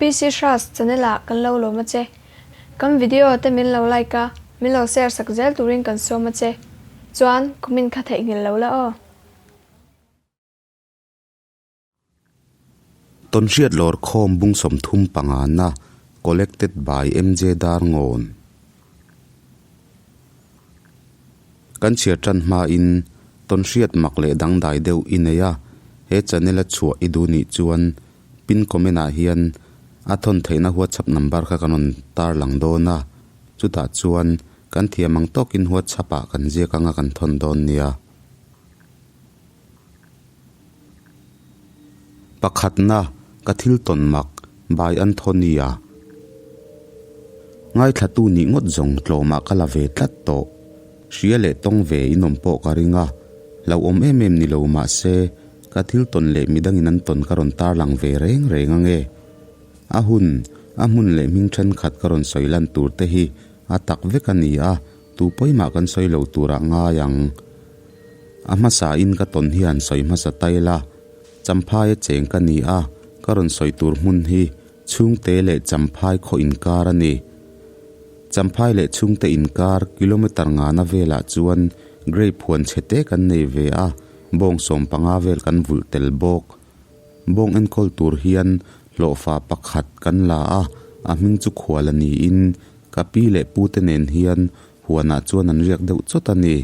PC Hras channel ah kan lo lawm a che. Kan video te min lo like a, min lo share sak zel turin kan sawm a che. Chuan comment kha theihnghilh lo la aw. Tawnhriat lawrkhawm bung 35 na Collected by MJ Darngawn. Kan chhiar tan hmain tawnhriat mak leh dangdai deuh i nei a, he channel a chhuah i duh nih chuan pin comment ah hian a thawn theihna whatsapp number kha kan rawn tarlang dawn a, chutah chuan kan thiam ang tawkin whatsapp ah kan ziak anga kan thawn dawn nia. Pakhatna, ka thil tawn mak, by Anthony-a. Ngaithlatu nih ngawt zawng tlawmah ka la ve tlat tawh. Hria leh tawng ve inawm pawh ka ring a, hlauhawm em em ni lo mah se, ka thil tawn leh midangin an tawn ka rawn tarlang ve reng reng ange. A hun, a hmun leh hming thenkhat ka rawn sawi lan tur te hi a tak vek a ni a, tu pawimah kan sawi lo turah ngai ang. A hmasa in ka tawn hian sawi hmasa tail a, Champhai a cheng ka ni a, ka rawn sawi tur hmun hi Chhungte leh Champhai khaw inkar a ni. Champhai leh Chhungte inkar kilometer ngana velah chuan grape huan chhe te kan nei ve a, bawng 15 vel kan vulh tel bawk. Bawng enkawl tur hian hlawhfa pakhat kan la a, a hming chu khual a niin ka pi leh pute nen hian huanah chuan an riak deuh chawt a ni.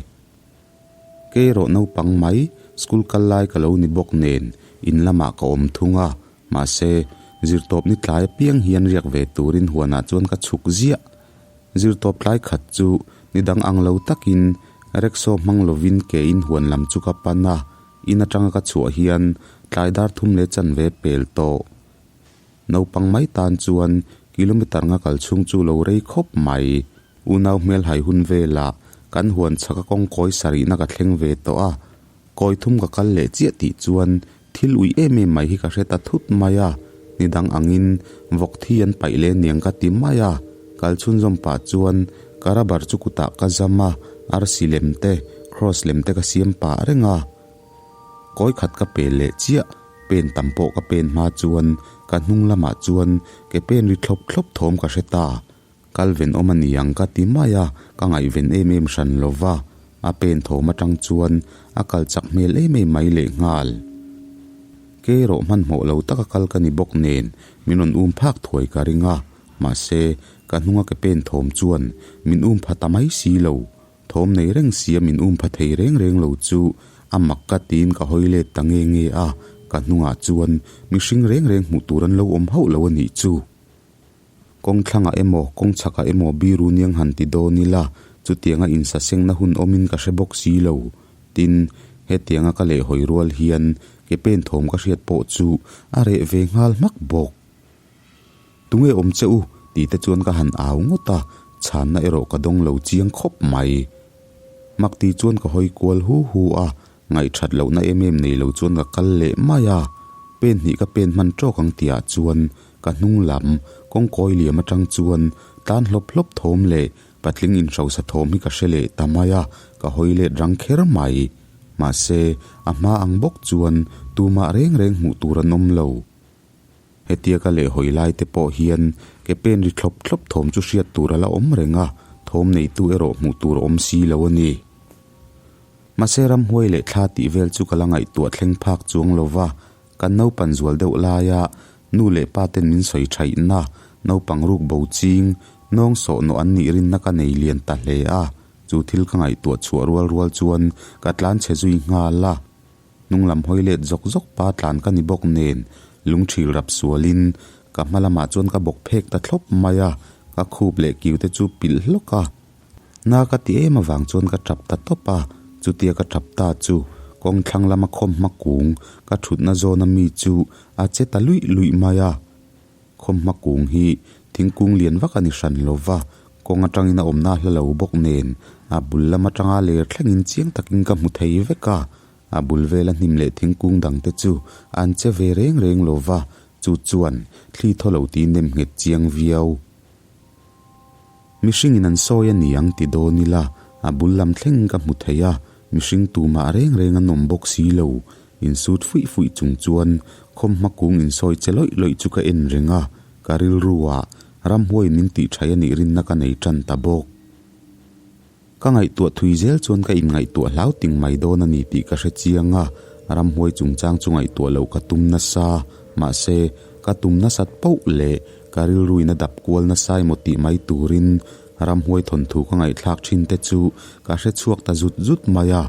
Kei erawh naupang mai, school kal lai ka lo ni bawk nen in lamah ka awm thung a, mahse, zirtawp ni tlai apiang hian riak ve turin huanah chuan ka chhuk ziah. Zirtawp tlai khat chu ni dang ang lo takin rickshaw hmang lovin ke in huan lam chu ka pan a, in atanga ka chhuah hian tlai dar thum leh chanve pel tawh. Naupang mai tan chuan kilometer nga kal chhung chu lo rei khawp mai. Unau hmelhai hun velah kan huan chhaka kawng kawi sarihna ka thleng ve tawh a, kawi thum ka kal leh chiah tih chuan thil ui em em mai hi ka hre ta thut mai a, ni dang angin vawk thi an paih leh niang ka ti mai a, kal chhunzawm pah chuan ka rubber chu kutah ka zam a, arsi lem te, cross lem te ka siam pah reng a. Kawi khat ka pel leh chiah, pen tam pawh ka pen hma chuan ka hnung lamah chuan ke pen ri thlawp thlawp thawm ka hre ta. Kal ven awm a ni ang ka ti mai a, ka ngaihven em em hran lo va, a pen thawm atang chuan a kal chak hmel em em mai lehnghal. Ke erawh hmanhmawh lo taka kal ka ni bawk nen min rawn um phak thuai ka ring a, mahse ka hnunga ke pen thawm chuan min um pha ta mai si lo. Thawm nei reng sia min um pha thei reng reng lo chu a mak ka tiin ka hawi let ta nge nge a, ka hnungah chuan mihring reng reng hmuh tur an lo awm hauh lo a nih chu. Kawng thlangah emaw, kawng chhakah emaw biru niang han ti dawn ila, chutianga insasengna hun awmin ka hre bawk si lo. Tin, hetianga ka lehhawi rual hian ke pen thawm ka hriat pawh chu a reh ve nghal hmak bawk. Tunge awm che u? tih te chuan ka han au ngawt a, chhanna erawh ka dawng lo chiang khawp mai. Mak ti chuan ka hawi kual hu hu a, Ngaihthat lohna em em nei lo chuan ka kal leh mai a, pen hnih ka pen hman tawk ang tihah chuan ka hnung lam kawngkawi liam atang chuan tlan hlawp hlawp thawm leh patling inhrosa thawm hi ka hre leh ta mai a, ka hawi let rang kher mai. Mahse, a hma ang bawk chuan tumah reng reng hmuh tur an awm lo. Hetia ka leh hawi lai te pawh hian ke pen ri thlawp thlawp thawm chu hriat tur a la awm reng a, thawm neitu erawh hmuh tur a awm si lo a ni. Mahse ramhuai leh thla tih vel chu ka la ngaihtuah thleng phak chuang lo va, kan naupan zual deuh laia nu leh pa ten min sawi thaihna, naupang ruk bo ching, nawng sawh nawh an nih rinna ka nei lian ta hle a, chu thil ka ngaihtuah chhuah rual rual chuan ka tlan chhe zui nghal a. Hnung lam hawi let zawk zawk pa tlan ka ni bawk nen lungthil rap sualin ka hma lamah chuan ka bawk phek ta thlawp mai a, ka khup leh kiu te chu pilh hlawk a. Na ka ti em avang chuan ka tap ta tawp a, chutia ka tap ta chu kawng thlang lama khawm hma kung ka thutna zawna mi chu a che ta luih luih mai a. Khawm hma kung hi thingkung lian vak a ni hran lo va, kawng atangin a awmna a hla lo bawk nen a bul lam atanga ler thlengin chiang takin ka hmu thei vek a, a bul vela hnim leh thingkung dangte chu an che ve reng reng lo va, chu chuan thli thaw lo tih nem nghet chiang viau. Mihringin an sawi a ni ang ti dawn ila, a bul lam thleng ka hmu thei a, mihring tumah reng reng an awm bawk si lo. Insut fuih fuih chung chuan khawmhma kung insawi che lawih lawih chu ka en reng a. Ka rilru ah ramhuaiin min tih thaih a nih rinna ka nei tan ta bawk. Ka ngaihtuah thui zel chuan ka inngaihtuah hlau ting mai dawn a ni tih ka hre chiang a, ramhuai chungchang chu ngaihtuah loh ka tum nasa. Mahse, ka tum nasat poh leh ka rilruin a dap kual nasa emaw tih mai turin ramhuai thawnthu ka ngaihthlak thin te chu ka hre chhuak ta zut zut mai a.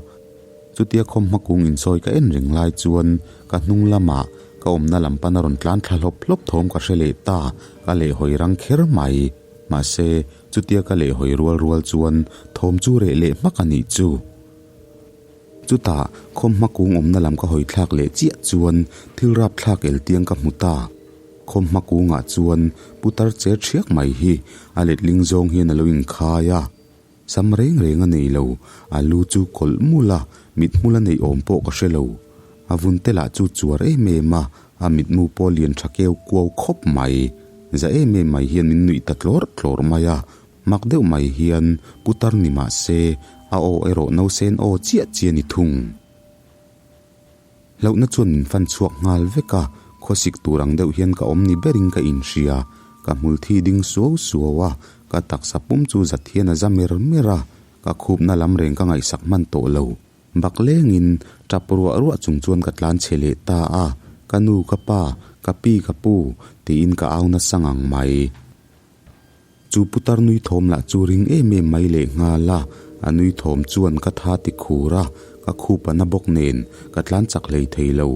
Chutia khawmhma kung insawi ka en reng lai chuan ka hnung lamah ka awmna lam pan a rawn tlan thla hlawp hlawp thawm ka hre leh ta, ka lehhawi rang kher mai. Mahse, chutia ka lehhawi rual rual chuan thawm chu reh leh hmak a nih chu. Chutah, khawmhma kung awmna lam ka hawi thlak leh chiah chuan thil rap thlak el tiang ka hmu ta. Khawmhma kungah chuan putar cher thiak mai hi a letling zawng hian a lo inkhai a. Sam reng reng a nei lo, a lu chu kawlh mul a, mithmul a neih awm pawh ka hre lo. A vun te lah chu chuar em em a, a mitmu pawh lian tha keu kuau khawp mai. Za em em mai hian min nuih ta tlawrh tlawrh mai a, mak deuh mai hian putar ni mah se, a aw erawh nausen aw chiah chiah a ni thung. Hlauhna chuan min fan chhuak nghal vek a, khawsik tur ang deuh hian ka awm ni berin ka inhria. Ka hmul thi ding suau suau a, ka taksa pum chu zat hian a za mer mer a, ka khupna lam reng ka ngaihsak hman tawh lo. Bak lengin tap ruah ruah chung chuan ka tlan chhe leh ta a, Ka nu ka pa, ka pi ka pu, tiin ka au nasa ngang mai. Chu putar nui thawm lah chu ring em em mai leh nghal a, a nui thawm chuan ka tha ti khur a, ka khup a na bawk nen ka tlan chak hlei thei lo.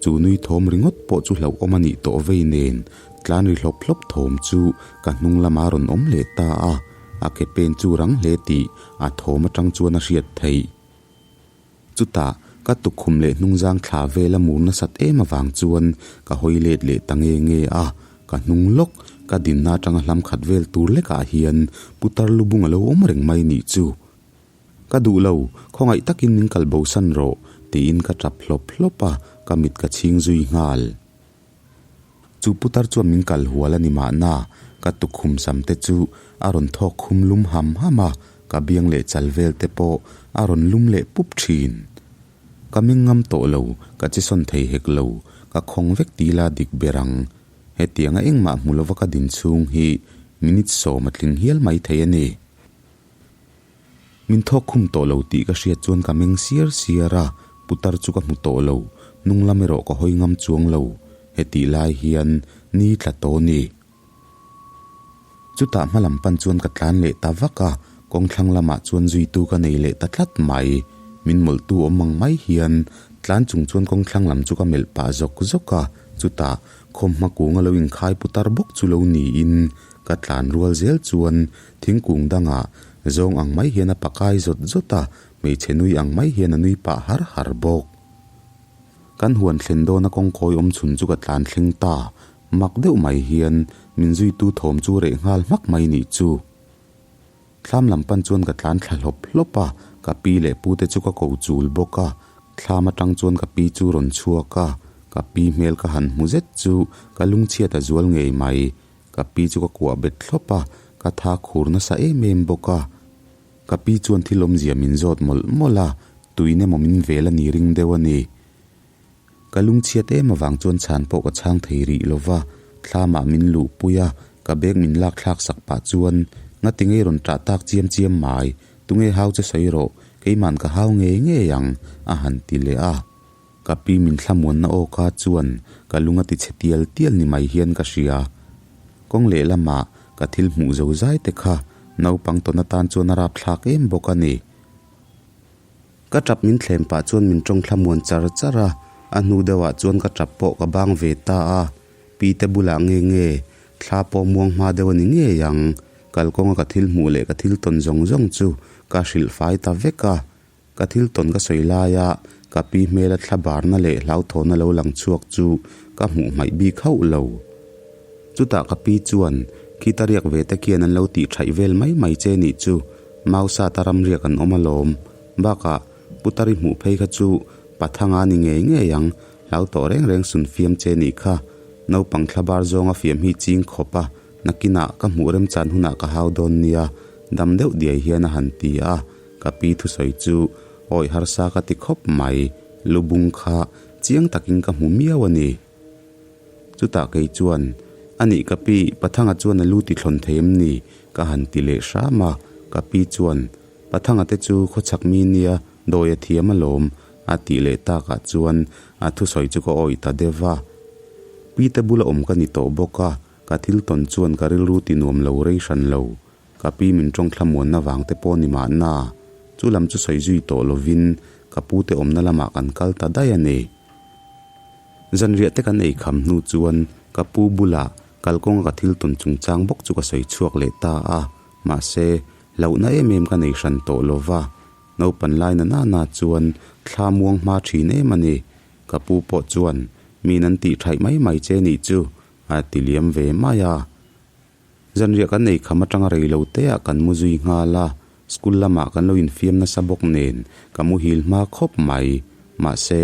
Chu nui thawm ringawt pawh chu hlauhawm a nih tawh vei nen tlan ri hlawp hlawp thawm chu ka hnung lamah a rawn awm leh ta a, a ke pen chu rang hle tih a thawm atang chuan a hriat theih. Chutah, ka tukkhum leh hnungzang thla vel a mur nasat em avang chuan ka hawi let leh ta nge nge a, ka hnung lawk, ka dinna atanga hlam khat vel tur lekah hian putar lu bung a lo awm reng mai nih chu. Ka duh lo, khawngaih takin min kal bosan rawh, tiin ka tap hlawp hlawp a, ka mit ka chhing zui nghal. Chu putar chuan min kal hual a ni mahna, ka tukkhum sam te chu a rawn thawk khum lum ham ham a, ka biang leh chal vel te pawh a rawn lum leh pup thin. Ka meng ngam tawh lo, ka che sawn thei hek lo, ka khawng vek ti la dik ber ang. Hetianga engmah hmu lova ka din chhung hi minute sawm a tling hial mai thei a ni. Min thawk khum tawh lo tih ka hriat chuan ka meng siar siar a, putar chu ka hmu tawh lo, hnung lam erawh ka hawi ngam chuang lo, hetih lai hian ni tla tawh ni. Chutah hma lam pan chuan ka tlan leh ta vak a, kawng thlang lamah chuan zuitu ka nei leh ta tlat mai. Min mawlhtu awm ang mai hian tlan chung chuan kawng thlang lam chu ka melh pah zawk zawk a, chutah khawmhma kung a lo inkhai putar bawk chu lo niin ka tlan rual zel chuan Thingkung dangah zawng ang mai hian a pakai zawt zawt a, hmeichhe nui ang mai hian a nui pah har har bawk. Kan huan thlen dawna kawngkawi awm chhun chu ka tlan thleng ta, mak deuh mai hian min zuitu thawm chu reh nghal hmak mai nih chu. Thlam lam pan chuan ka tlan thla hlawp hlawp a, ka pi leh pu te chu ka ko chul bawk a, thlam atang chuan ka pi chu rawn chhuak a, ka pi hmel ka han hmu zet chu ka lungchhiat a zual ngei mai. Ka pi chu ka kuah bet thlawp a, ka tha khur nasa em em bawk a. Ka pi chuan thil awmzia min zawt mawlh mawlh a, tuin emaw min vel a ni ring deuh a ni. Ka lungchhiat em avang chuan chhan pawh ka chhang thei rih lo va, thlamah min luhpui a, ka bag min lak thlak sak pah chuan, Ngati ngei rawn ṭah tak chiam chiam mai, tunge hau che sawi rawh, keiman ka hau ngei ngei ang, a han ti leh a. Ka pi min thlamuanna aw ka chuan ka lung a ti chhe tial tial ni mai hian ka hria. Kawng lehlamah ka thil hmuh zo zai te kha naupang tawn atan chuan a rapthlak em bawk a ni. Ka tap min thlem pah chuan min tawng thlamuan char char a, a hnu deuhah chuan ka tap pawh ka bang ve ta a. Pi te bulah nge nge thla pawh muang hma deuh a ni ngei ang. Kalkawnga ka thil hmuh leh ka thil tawn zawng zawng chu ka hrilh fai ta vek a. Ka thil tawn ka sawi laia ka pi hmela thla barna leh hlauthawna lo lang chhuak chu ka hmuh hmaih bik hauh lo. Chutah ka pi chuan, Khita riak ve te khian an lo tih thaih vel mai mai che nih chu, Mausata ram riak an awm alawm. Bakah, Putari hmuh phei kha chu Pathanga ni ngei ngei ang, hlau tawh reng reng sun fiam che nih kha. Naupang thla bar zawnga fiam hi ching khawp a, nakinah ka hmuh remchan hunah ka hau dawn nia, dam deuh diai hian a han ti a. Ka pi thusawi chu awi harsa ka ti khawp mai, lubung kha chiang takin ka hmu miau a ni. Chutah kei chuan, A nih ka pi, Pathanga chuan a lu ti thlawn thei em ni? Ka han ti leh hram a, ka pi chuan, Pathanga te chu khawchhak mi nia, dawi a thiam alawm, a tih leh takah chuan a thusawi chu ka awih ta deuh va. Pi te bula awm ka ni tawh bawk a, ka thil tawn chuan ka rilru ti nuam lo rei hran lo. Ka pi min tawng thlamuanna vang te pawh ni mahna, chu lam chu sawi zui tawh lovin ka pu te awmna lamah kan kal ta daih a ni. Zanriah te kan ei kham hnu chuan ka pu bulah kalkawnga ka thil tawn chungchang bawk chu ka sawi chhuak leh ta a, mahse, hlauhna em em ka nei hran tawh lova, naupan lai na nana chuan thla muang hma thin em a ni. Ka pu pawh chuan, Min an tih thaih mai mai che nih chu, a ti liam ve mai a. Zanriah kan ei kham atanga rei lo te ah kan mu zui nghal a, school lamah kan lo infiam nasa bawk nen ka muhil hma khawp mai. Mahse,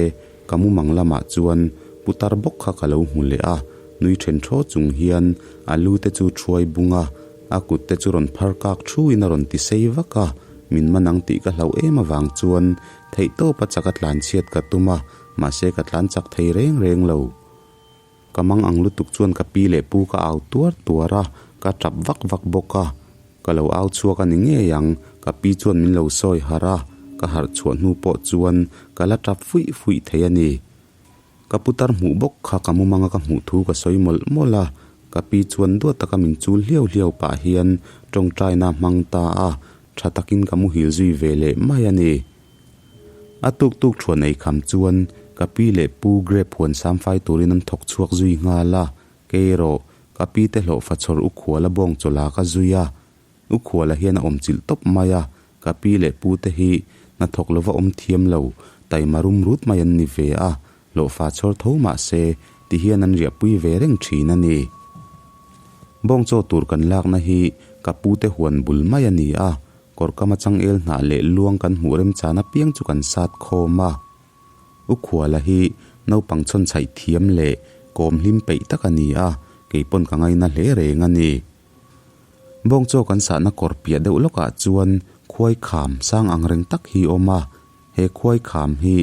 ka mumang lamah chuan putar bawk kha ka lo hmu leh a, nui then thaw chung hian a lu te chu thuai bung a, a kut te chu rawn phar kak thu in a rawn ti sei vak a, min man ang tih ka hlauh em avang chuan theihtawpa chak a tlanchhiat ka tum a, mahse ka tlan chak thei reng reng lo. Ka mang ang lutuk chuan ka pi leh pu ka au tuar tuar a, ka tap vak vak bawk a. Ka lo au chhuak a ni ngei ang, ka pi chuan min lo sawi harh a, ka harh chhuah hnu pawh chuan ka la tap fuih fuih thei a ni. Ka putar hmuh bawk kha ka mumanga ka hmuh thu ka sawi mawlh mawlh a, ka pi chuan duat taka min chul hliau hliau pah hian tawngtaina a hmang ta a, tha takin ka muhil zui ve leh mai a ni. A tuk tuk thuan ei kham chuan ka pi leh pu grape huan samfai turin an thawk chhuak zui nghal a, kei erawh ka pi te hlawh fachawr u khuala bawng chawlha ka zui a. U khuala hian a awm chilh tawp mai a, ka pi leh pu te hi hnathawk lova awm thiam lo, taima rum rut mai an ni ve a, hlawhfa chhawr tho mah se ti hian an riahpui ve reng thin a ni. Bawng chaw tur kan lakna hi ka pu te huan bul mai a ni a, Kawrkama changel hnah leh luang kan hmuh remchan apiang chu kan sat khawm a. U Khuala hi naupang chhawn chhaih thiam leh kawm hlim peih tak a ni a, kei pawn ka ngaina hle reng a ni. Bawng chaw kan sahna kawr piah deuh lawkah chuan khuai kham sang ang reng tak hi awm a, he khuai kham hi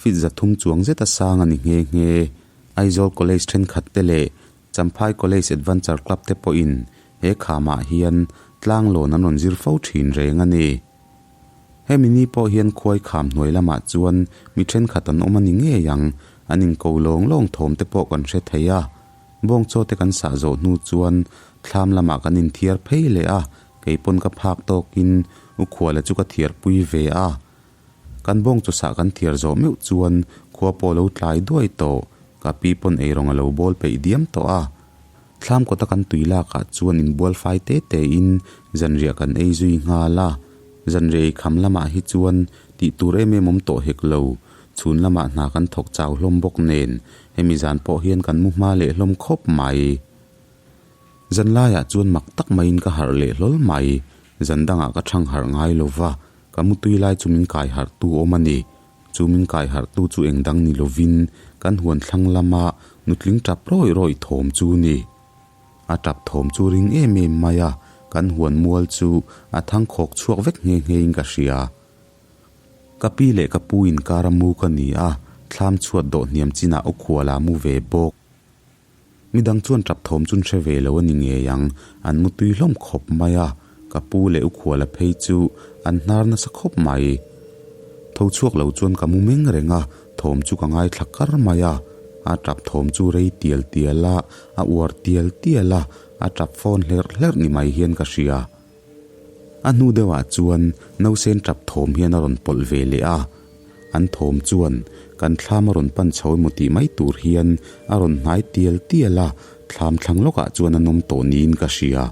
feet 300 chuang zeta sang a ni nghe nghe. Aizawl College thenkhat te leh Champhai College Adventure Club te pawhin he khamah hian tlanglawn an rawn zir fo thin reng a ni. Hemi ni pawh hian khuai kham hnuai lamah chuan mi thenkhat an awm a ni ngei ang, an inko lawng lawng thawm te pawh kan hre thei a. Bawng chaw te kan sah zawh hnu chuan thlam lamah kan inthiar phei leh a, kei pawn ka phak tawkin u Khuala chu ka thiarpui ve a. Kan bawng chaw sah kan thiar zawh meuh chuan khua pawh lo tlai duai tawh, ka pi pawn eirawng a lo bawl peih diam tawh a. Thlam kawta kan tui lakah chuan inbual fai te te in zanriah kan ei zui nghal a. Zanriah ei kham lamah hi chuan tih tur em em awm tawh hek lo, chhun lamah hna kan thawk chau hlawm bawk nen hemi zan pawh hian kan mu hma leh hlawm khawp mai. Zan laiah chuan mak tak maiin ka harh leh hlawl mai, zan dangah ka thang harh ngai lo va, Ka mutui lai chu min kai harh tu awm a ni. Chu min kai harh tu chu eng dang ni lovin kan huan thlang lama nutling tap rawih rawih thawm chu ni. A tap thawm chu ring em em mai a, kan huan mual chu a thang khawk chhuak vek nghe nghe in ka hria. Ka pi leh ka pu inkar a mu ka ni a, thlam chhuat dawh hniam chinah u khuala mu ve bawk. Midang chuan tap thawm chun hre ve lo a ni ngei ang, an mu tui hlawm khawp mai a, ka pu leh u Khuala phei chu an hnar nasa khawp mai. Tho chhuak lo chuan ka mu meng reng a, thawm chu ka ngaithla kar mai a, a tap thawm chu rei tial tial a, a uar tial tial a, a tap fawn hlerh hlerh ni mai hian ka hria. A hnu deuhah chuan nausen tap thawm hian a rawn pawlh ve leh a, an thawm chuan kan thlam a rawn pan chho emaw tih mai tur hian a rawn hnai tial tial a, thlam thlang lawkah chuan an awm tawh niin ka hria.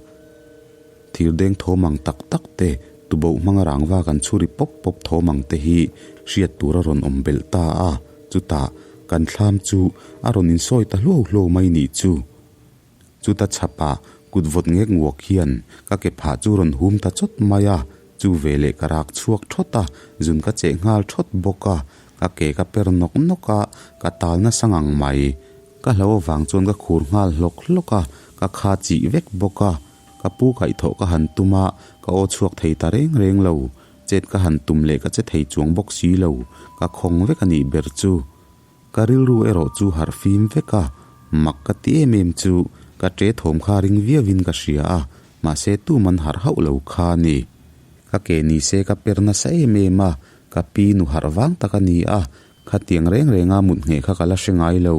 Thirdeng thawm ang tak tak te, tuboh hmanga rangva kan chhuri pawp pawp thawm ang te hi hriat tur a rawn awm belh ta a, chutah kan thlam chu a rawn insawi ta hluau hluau mai nih chu. Chuta chhapah kut vawt ngek nguak hian ka ke phah chu rawn hum ta chawt mai a, chu veleh ka rak chhuak thawt a, zun ka cheh nghal thawt bawk a, ka ke ka per nawk nawk a, ka tal nasa ngang mai. Ka hlo avang chuan ka khur nghal hlawk hlawk a, ka kha chih vek bawk a, ka pu kaihthawh ka han tum a, ka aw chhuak thei ta reng reng lo, chet ka han tum leh ka che thei chuang bawk si lo, ka khawng vek a nih ber chu. Ka rilru erawh chu harh fim vek a, mak ka ti em em chu. Ka ṭe thawm kha ring viauin ka hria a, mahse tuman harh hauh lo kha a ni. Ka ke ni se ka per nasa em em a, ka pi nu harh vang tak a ni a, khatiang reng renga mut ngheh kha ka la hre ngai lo.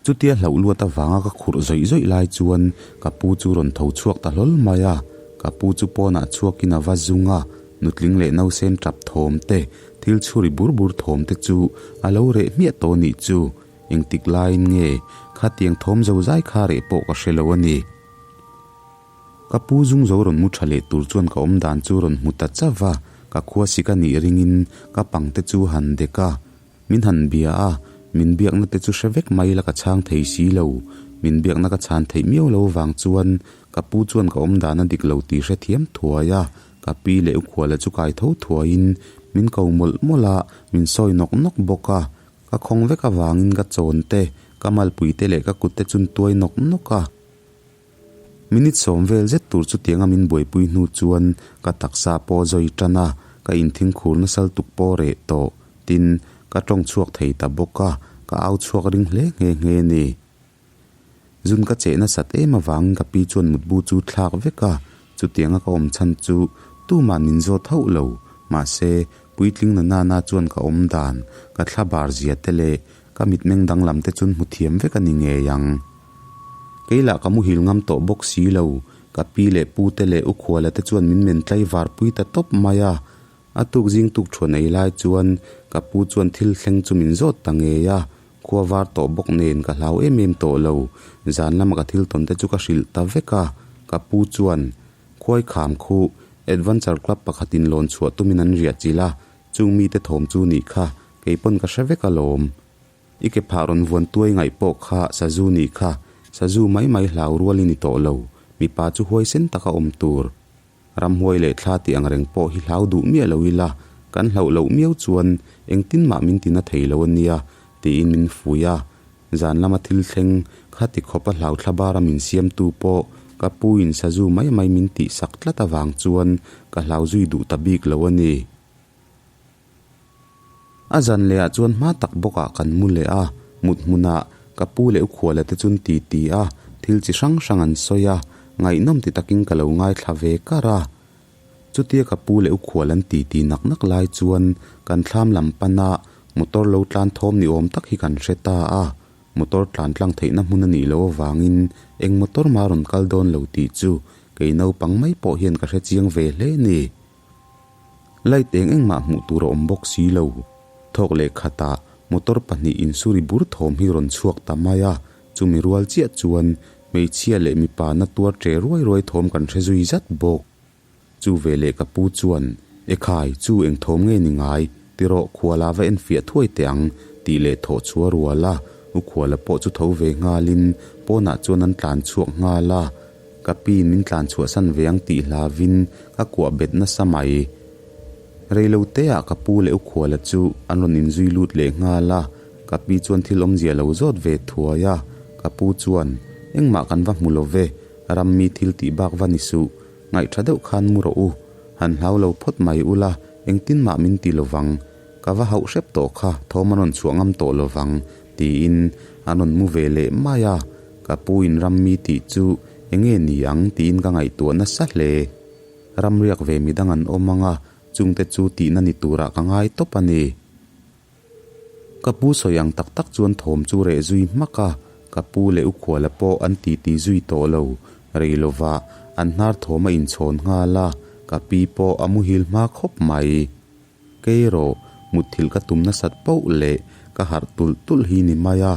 Chutia hlauh luat avanga ka khurh zawih zawih lai chuan ka pu chu rawn tho chhuak ta hlawl mai a, ka pu chu pawnah chhuakin a va zung a, nutling leh nausen tap thawm te, thil chhuri bur bur thawm te chu a lo reh hmiah tawh nih chu. Engtik laiin nge khatiang thawm zo zai kha reh pawh ka hre lo a ni. Ka pu zung zo rawn mu tha leh tur chuan ka awm dan chu rawn hmu ta chauh a, ka khua sik a nih ringin ka pang te chu han dek a, min han bia a, min biakna te chu hre vek mai la ka chhang thei si lo. Min biakna ka chhan theih miau lo vang chuan ka pu chuan ka awm dan a dik lo tih hrethiam thuai a, ka pi leh ukhuala chu kai tho thuaiin min ko mawlh mawlh a, min sawi nawk nawk bawk a. Ka khawng vek avangin ka chawn te, ka malpui te leh ka kut te chun tuai nawk nawk a. Minute sawm vel zet tur chutianga min buaipui hnu chuan ka taksa pawh zawi tan a, ka inthing khur nasal tuk pawh reh tawh. Tin, ka tawng chhuak thei ta bawk a, ka au chhuak ring hle nghe nghe ni. Zun ka cheh nasat em avangin ka pi chuan mutbu chu thlak vek a, chutianga ka awm chhan chu tumah min zawt hauh lo. Mahse, puitling na nana chuan ka awm dan, ka thla bar zia te leh ka mitmeng danglam te chun hmu thiam vek a ni ngei ang. Kei lah ka muhil ngam tawh bawk si lo, ka pi leh pu te leh u Khuala te chuan min men tlaivar pui ta tawp mai a. A tuk zing tuk thuan ei lai chuan ka pu chuan thil thleng chu min zawt ta ngei a, khua var tawh bawk nen ka hlau em em tawh lo, zan lama ka thil tawn te chu ka hrilh ta vek a, ka pu chuan Khuai kham khu Adventure Club pakhatin lawn chhuah tumin an riah chilh a, chung mite thawm chu nih kha kei pawn ka hre vek alawm. I ke phah rawn vuan tuai ngaih pawh kha sazu nih kha, sazu mai mai hlau rual i ni tawh lo, mipa chu huaisen taka awm tur. Ramhuai leh thla tih ang reng pawh hi hlau duh miah lo ila, kan hlauh loh miau chuan engtin mah min tina thei lo a nia, tiin min fui a. Zan lama thil thleng kha ti khawpa hlau thla bara min siamtu pawh ka pu in sazu mai mai min tih sak tlat avang chuan ka hlau zui duh ta bik lo a ni. A zan leh ah chuan hma tak bawk ah kan mu leh a, mut hmun ah ka pu leh u khuala te chun ti ti a, thil chi hrang hrang an sawi a, ngaihnawm ti takin ka lo ngaithla ve kar a. Chutia ka pu leh u khual an ti ti nak nak lai chuan kan thlam lam pan ah motor lo tlan thawm ni awm tak hi kan hre ta a, motor tlan tlang theihna hmun a nih loh avangin eng motor mah a rawn kal dawn lo tih chu kei naupang mai pawh hian ka hre chiang ve hle ni. Light eng engmah hmuh tur a awm bawk si lo. Thawk leh khatah motor pahnih insuri bur thawm hi rawn chhuak ta mai a, chumi rual chiah chuan hmeichhia leh mipa na tuar ṭe ruai ruai thawm kan hre zui zat bawk. Chu veleh ka pu chuan, Ekhai, chu eng thawm nge ni ngai? Tirawh, khuala va enfiah thuai teh ang, tih leh thawh chhuah rual a, u khuala pawh chu tho ve nghalin pawnah chuan an tlan chhuak nghal a. Ka pi min tlan chhuahsan ve ang tih hlavin ka kuah bet nasa mai. Reilo te ah ka pu leh u Khuala chu an rawn inzui lut leh nghal a, ka pi chuan thil awmzia lo zawt ve thuai a, ka pu chuan, Engmah kan va hmu lo ve, ram mi thil tih bak va ni suh, ngaihtha deuh khan mu rawh u, han hlau lo phawt mai ula, engtin mah min ti lovang, ka va hauh hrep tawh kha thawm an rawn chhuah ngam tawh lovang, tiin an rawn mu ve leh mai a. Ka pu in ram mi tih chu enge ni ang tiin ka ngaihtuah nasa hle. Ram riak ve midang an awm ang a, chungte chu tihna ni turah ka ngai tawp a ni. Ka pu sawi ang tak tak chuan thawm chu reh zui hmak a, ka pu leh u Khuala pawh an titi zui tawh lo. Rei lovah an hnar thawm a inchhawn nghal a, ka pi pawh a muhil hma khawp mai. Kei erawh mutthilh ka tum nasat poh leh ka harh tulh tulh hi ni mai a,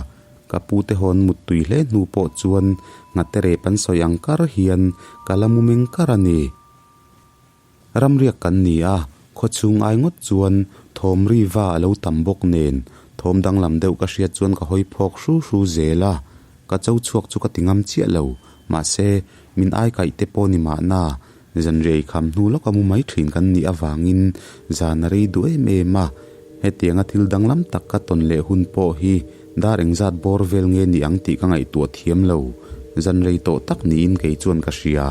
ka pute hawn muttui hle hnu pawh chuan nghate rep an sawi ang kar hian ka la mu meng kar a ni. Ramriak kan ni a, khawchhung ai ngawt chuan thawm ri va a lo tam bawk nen thawm danglam deuh ka hriat chuan ka hawi phawk hru hru zel a, ka cho chhuak chu ka ti ngam chiah lo, mahse min ai kaih te pawh ni mahna Zanriai kham hnu lawka mu mai thin kan nih avangin zan a rei duh em em a, hetianga thil danglam tak ka tawn leh hun pawh hi dar engzat bawr vel nge ni ang tih ka ngaihtuah thiam lo, zan rei tawh tak niin kei chuan ka hria.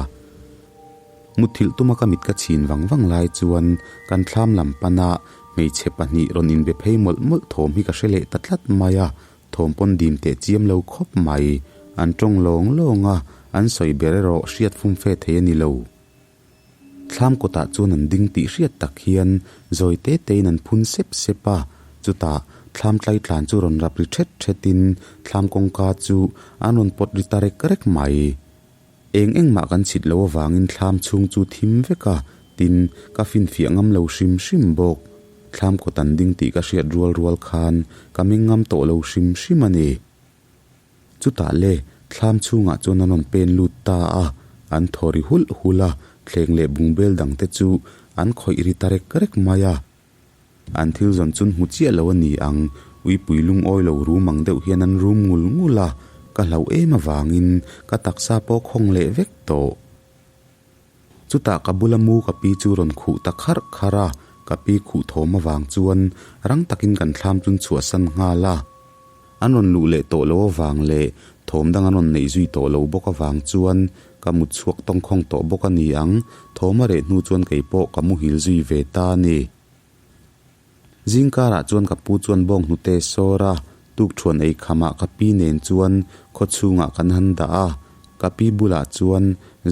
Mutthilh tuma ka mit ka chhin vang vang lai chuan kan thlam lam pana hmeichhe pahnih rawn inbe phei mawlh mawlh thawm hi ka hre leh ta tlat mai a, thawm pawn dim teh chiam lo khawp mai. An tawng lawng lawng a, an sawi ber erawh hriat fumfe thei a ni lo. Thlam kawtah chuan an ding tih hriat tak hian zawi te tein an phun sep sep a, chutah thlam tlai tlan chu rawn rap ri thet thetin thlam kawngka chu an rawn pawt ri ta rek rek mai. Eng engmah kan chhit loh avangin thlam chhung chu thim vek a, tin, ka finfiah ngam lo hrim hrim bawk. Thlam kawt an ding tih ka hriat rual rual khan ka meng ngam tawh lo hrim hrim a ni. Chutah le, thlam chhungah chuan an rawn pen lut ta a, an thaw ri hulh hulh a, thleng leh bungbel dangte chu an khawih ri ta rek rek mai a. An thil zawn chun hmu chiah lo a ni ang, uipui lungawi lo rum ang deuh hian an rum ngul ngul a, ka hlauh em avangin ka taksa pawh khawng leh vek tawh. Chutah ka bula mu ka pi chu rawn khuh ta kharh kharh a, ka pi khuh thawm avang chuan rang takin kan thlam chun chhuahsan nghal a. An rawn luh leh tawh lo avang leh thawm dang an rawn neih zui tawh lo bawk avang chuan ka mut chhuak tawngkhawng tawh bawk a ni ang, thawm a reh hnu chuan kei pawh ka muhil zui ve ta a ni. Zing karah chuan ka pu chuan bawng hnute sawr a, tukṭhuan ei khamah ka pi nen chuan khaw chhungah kan han dah a, ka pi bulah chuan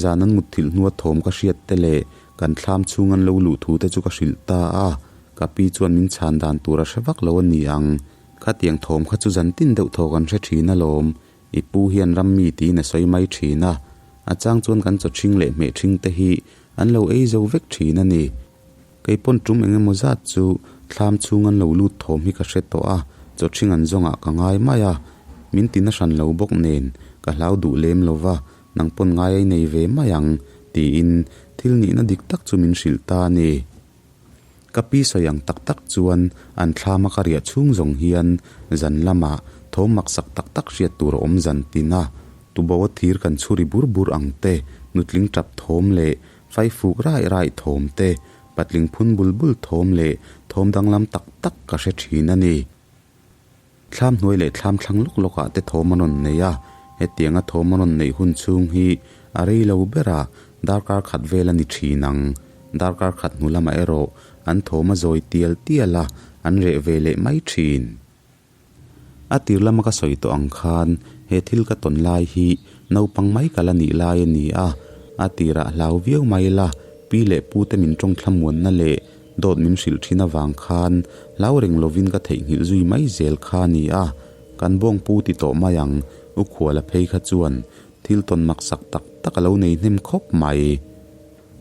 zan an mutthilh hnua thawm ka hriat te leh kan thlam chhung an lo luh thu te chu ka hrilh ta a, ka pi chuan min chhan dan tur a hre vak lo a ni ang. Khatiang thawm kha chu zan tin deuh thaw kan hre thin alawm, i pu hian ram mi tiin a sawi mai thin a, a chang chuan kan chaw ṭhing leh hmeh ṭhing te hi an lo ei zo vek thin a ni. Kei pawn ṭum eng emaw zat chu thlam chhung an lo lut thawm hi ka hre tawh a, chaw ṭhing an zawngah ka ngai mai a, min ti na hran lo bawk nen ka hlau duh lem lo va, nang pawn ngai ei nei ve mai ang, tiin thil nihna dik tak chu min hrilh ta a ni. Ka pi sawi ang tak tak chuan an thlama ka riah chhung zawng hian zan lamah thawm maksak tak tak hriat tur a awm zan tin a, tuboa thir kan chhuri bur bur ang te, nutling tap thawm leh faifuk raih raih thawm te, patling phun bul bul thawm leh thawm danglam tak tak ka hre thin a ni. Thlam hnuai leh thlam thlang lawk lawkah te thawm a rawn nei a, hetianga thawm a rawn neih hun chhung hi a rei lo ber a, darkar khat vel a ni thin ang. Darkar khat hnu lamah erawh an thawm a zawi tial tial a, an reh ve leh mai thin. A tir lama ka sawi tawh ang khan he thil ka tawn lai hi naupang mai ka la nih lai a ni a, a tirah hlau viau mai la, pi leh pute min tawng thlamuanna leh Dawt min hrilh thin avang khan hlau reng lovin ka theihnghilh zui mai zel kha a ni a, kan bawng pu ti tawh mai ang, U Khuala phei kha chuan thil tawn maksak tak tak a lo nei hnem khawp mai.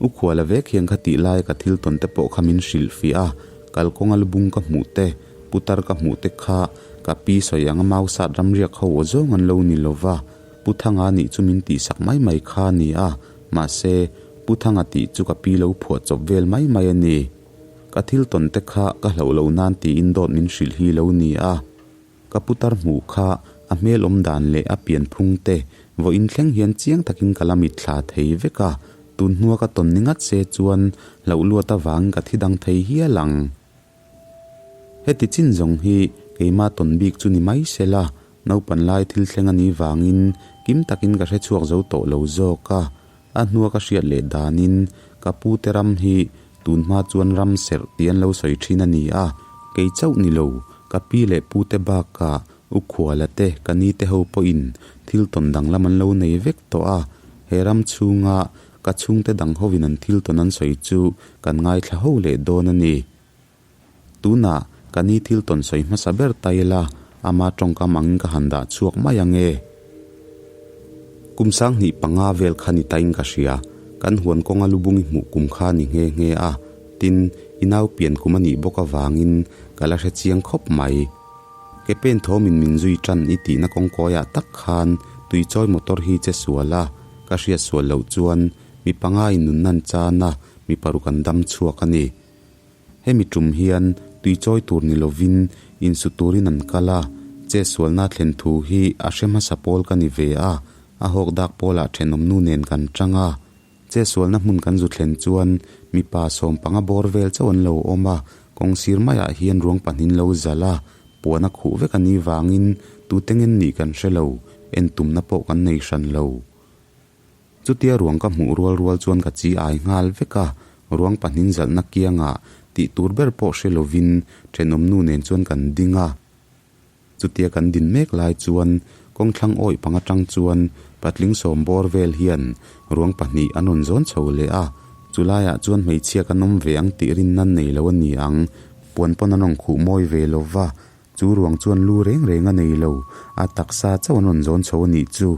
U Khuala vek hian kha tih laia ka thil tawn te pawh kha min hrilh fiah a, kalkawnga lubung ka hmuh te, putar ka hmuh te kha ka pi sawi anga mausat ramriak ho aw zawng an lo ni lova, Pu Thanga nih chu min tihsak mai mai kha a ni a, mahse, Pu Thanga tih chu ka pi lo phuah chawp vel mai mai a ni. Ka thil tawn te kha ka hlauh lo nan tiin dawt min hrilh hi lo ni a. Ka putar hmuh kha a hmel awm dan leh a pian phung te vawiin thleng hian chiang takin ka la mitthla thei vek a, tun hnua ka tawn ni ngat se chuan hlauh luat avangin ka thi dang thei hial ang. Heti chin zawng hi keima tawn bik chu ni mai se la, Naupan lai thil thleng a nih vangin kim takin ka hre chhuak zo tawh lo zawk a, a hnua ka hriat leh danin ka pute ram hi tun hma chuan ram serh tih an lo sawi thin a ni a, kei chauh ni lo, ka pi leh pute bakah u Khuala te ka ni te ho pawhin thil tawn danglam an lo nei vek tawh a, he ram chhunga ka chhungte dang hovin an thil tawn an sawi chu kan ngaithla ho leh dawn a ni. Tunah ka ni thil tawn sawi hmasa ber ta ila, ama tawngkam angin ka han dah chhuak mai ang e. Kum sanghnih panga vel kha ni tain ka hria, kan huan kawnga lubung i hmuh kum kha ni nghe nghe a, tin, i nau pian kum a nih bawk avangin ka la hre chiang khawp mai. Ke pen thawmin min zui tan i tihna kawngkawiah tak khan tuichawi motor hi che sual a, ka hriat sual loh chuan mi panga in nunnan chan a, mi paruk an dam chhuak a ni. Hemi tum hian tui chawi tur ni lovin insu turin an kal a, chetsualna thlen thu hi a hre hmasa pawl ka ni ve a, a hawk dak pawlah thenawmnu nen kan tang a. Chetsualna hmun kan zu thlen chuan mipa sawm panga bawr vel chauh an lo awm a, kawng sir maiah hian ruang pahnin lo zal a, puan a khuh vek a nih vangin tute ngen nih kan hre lo, en tumna pawh kan nei hran lo. Chutia ruang ka hmuh rual rual chuan ka chi ai nghal vek a, ruang pahnin zalhna kiangah tih tur ber pawh hre lovin thenawmnu nen chuan kan ding a. Chutia kan din mek lai chuan Kawngthlang awih pang atang chuan patling sawm bawr vel hian ruang pahnih an rawn zawn chho leh a, chulaiah chuan hmeichhia kan awm ve ang tih rin nan nei lo a ni ang. Puan pawn an rawn khuh mawi ve lo va, chu ruang chuan lu reng reng a nei lo, a taksa chauh an rawn zawn chho a nih chu.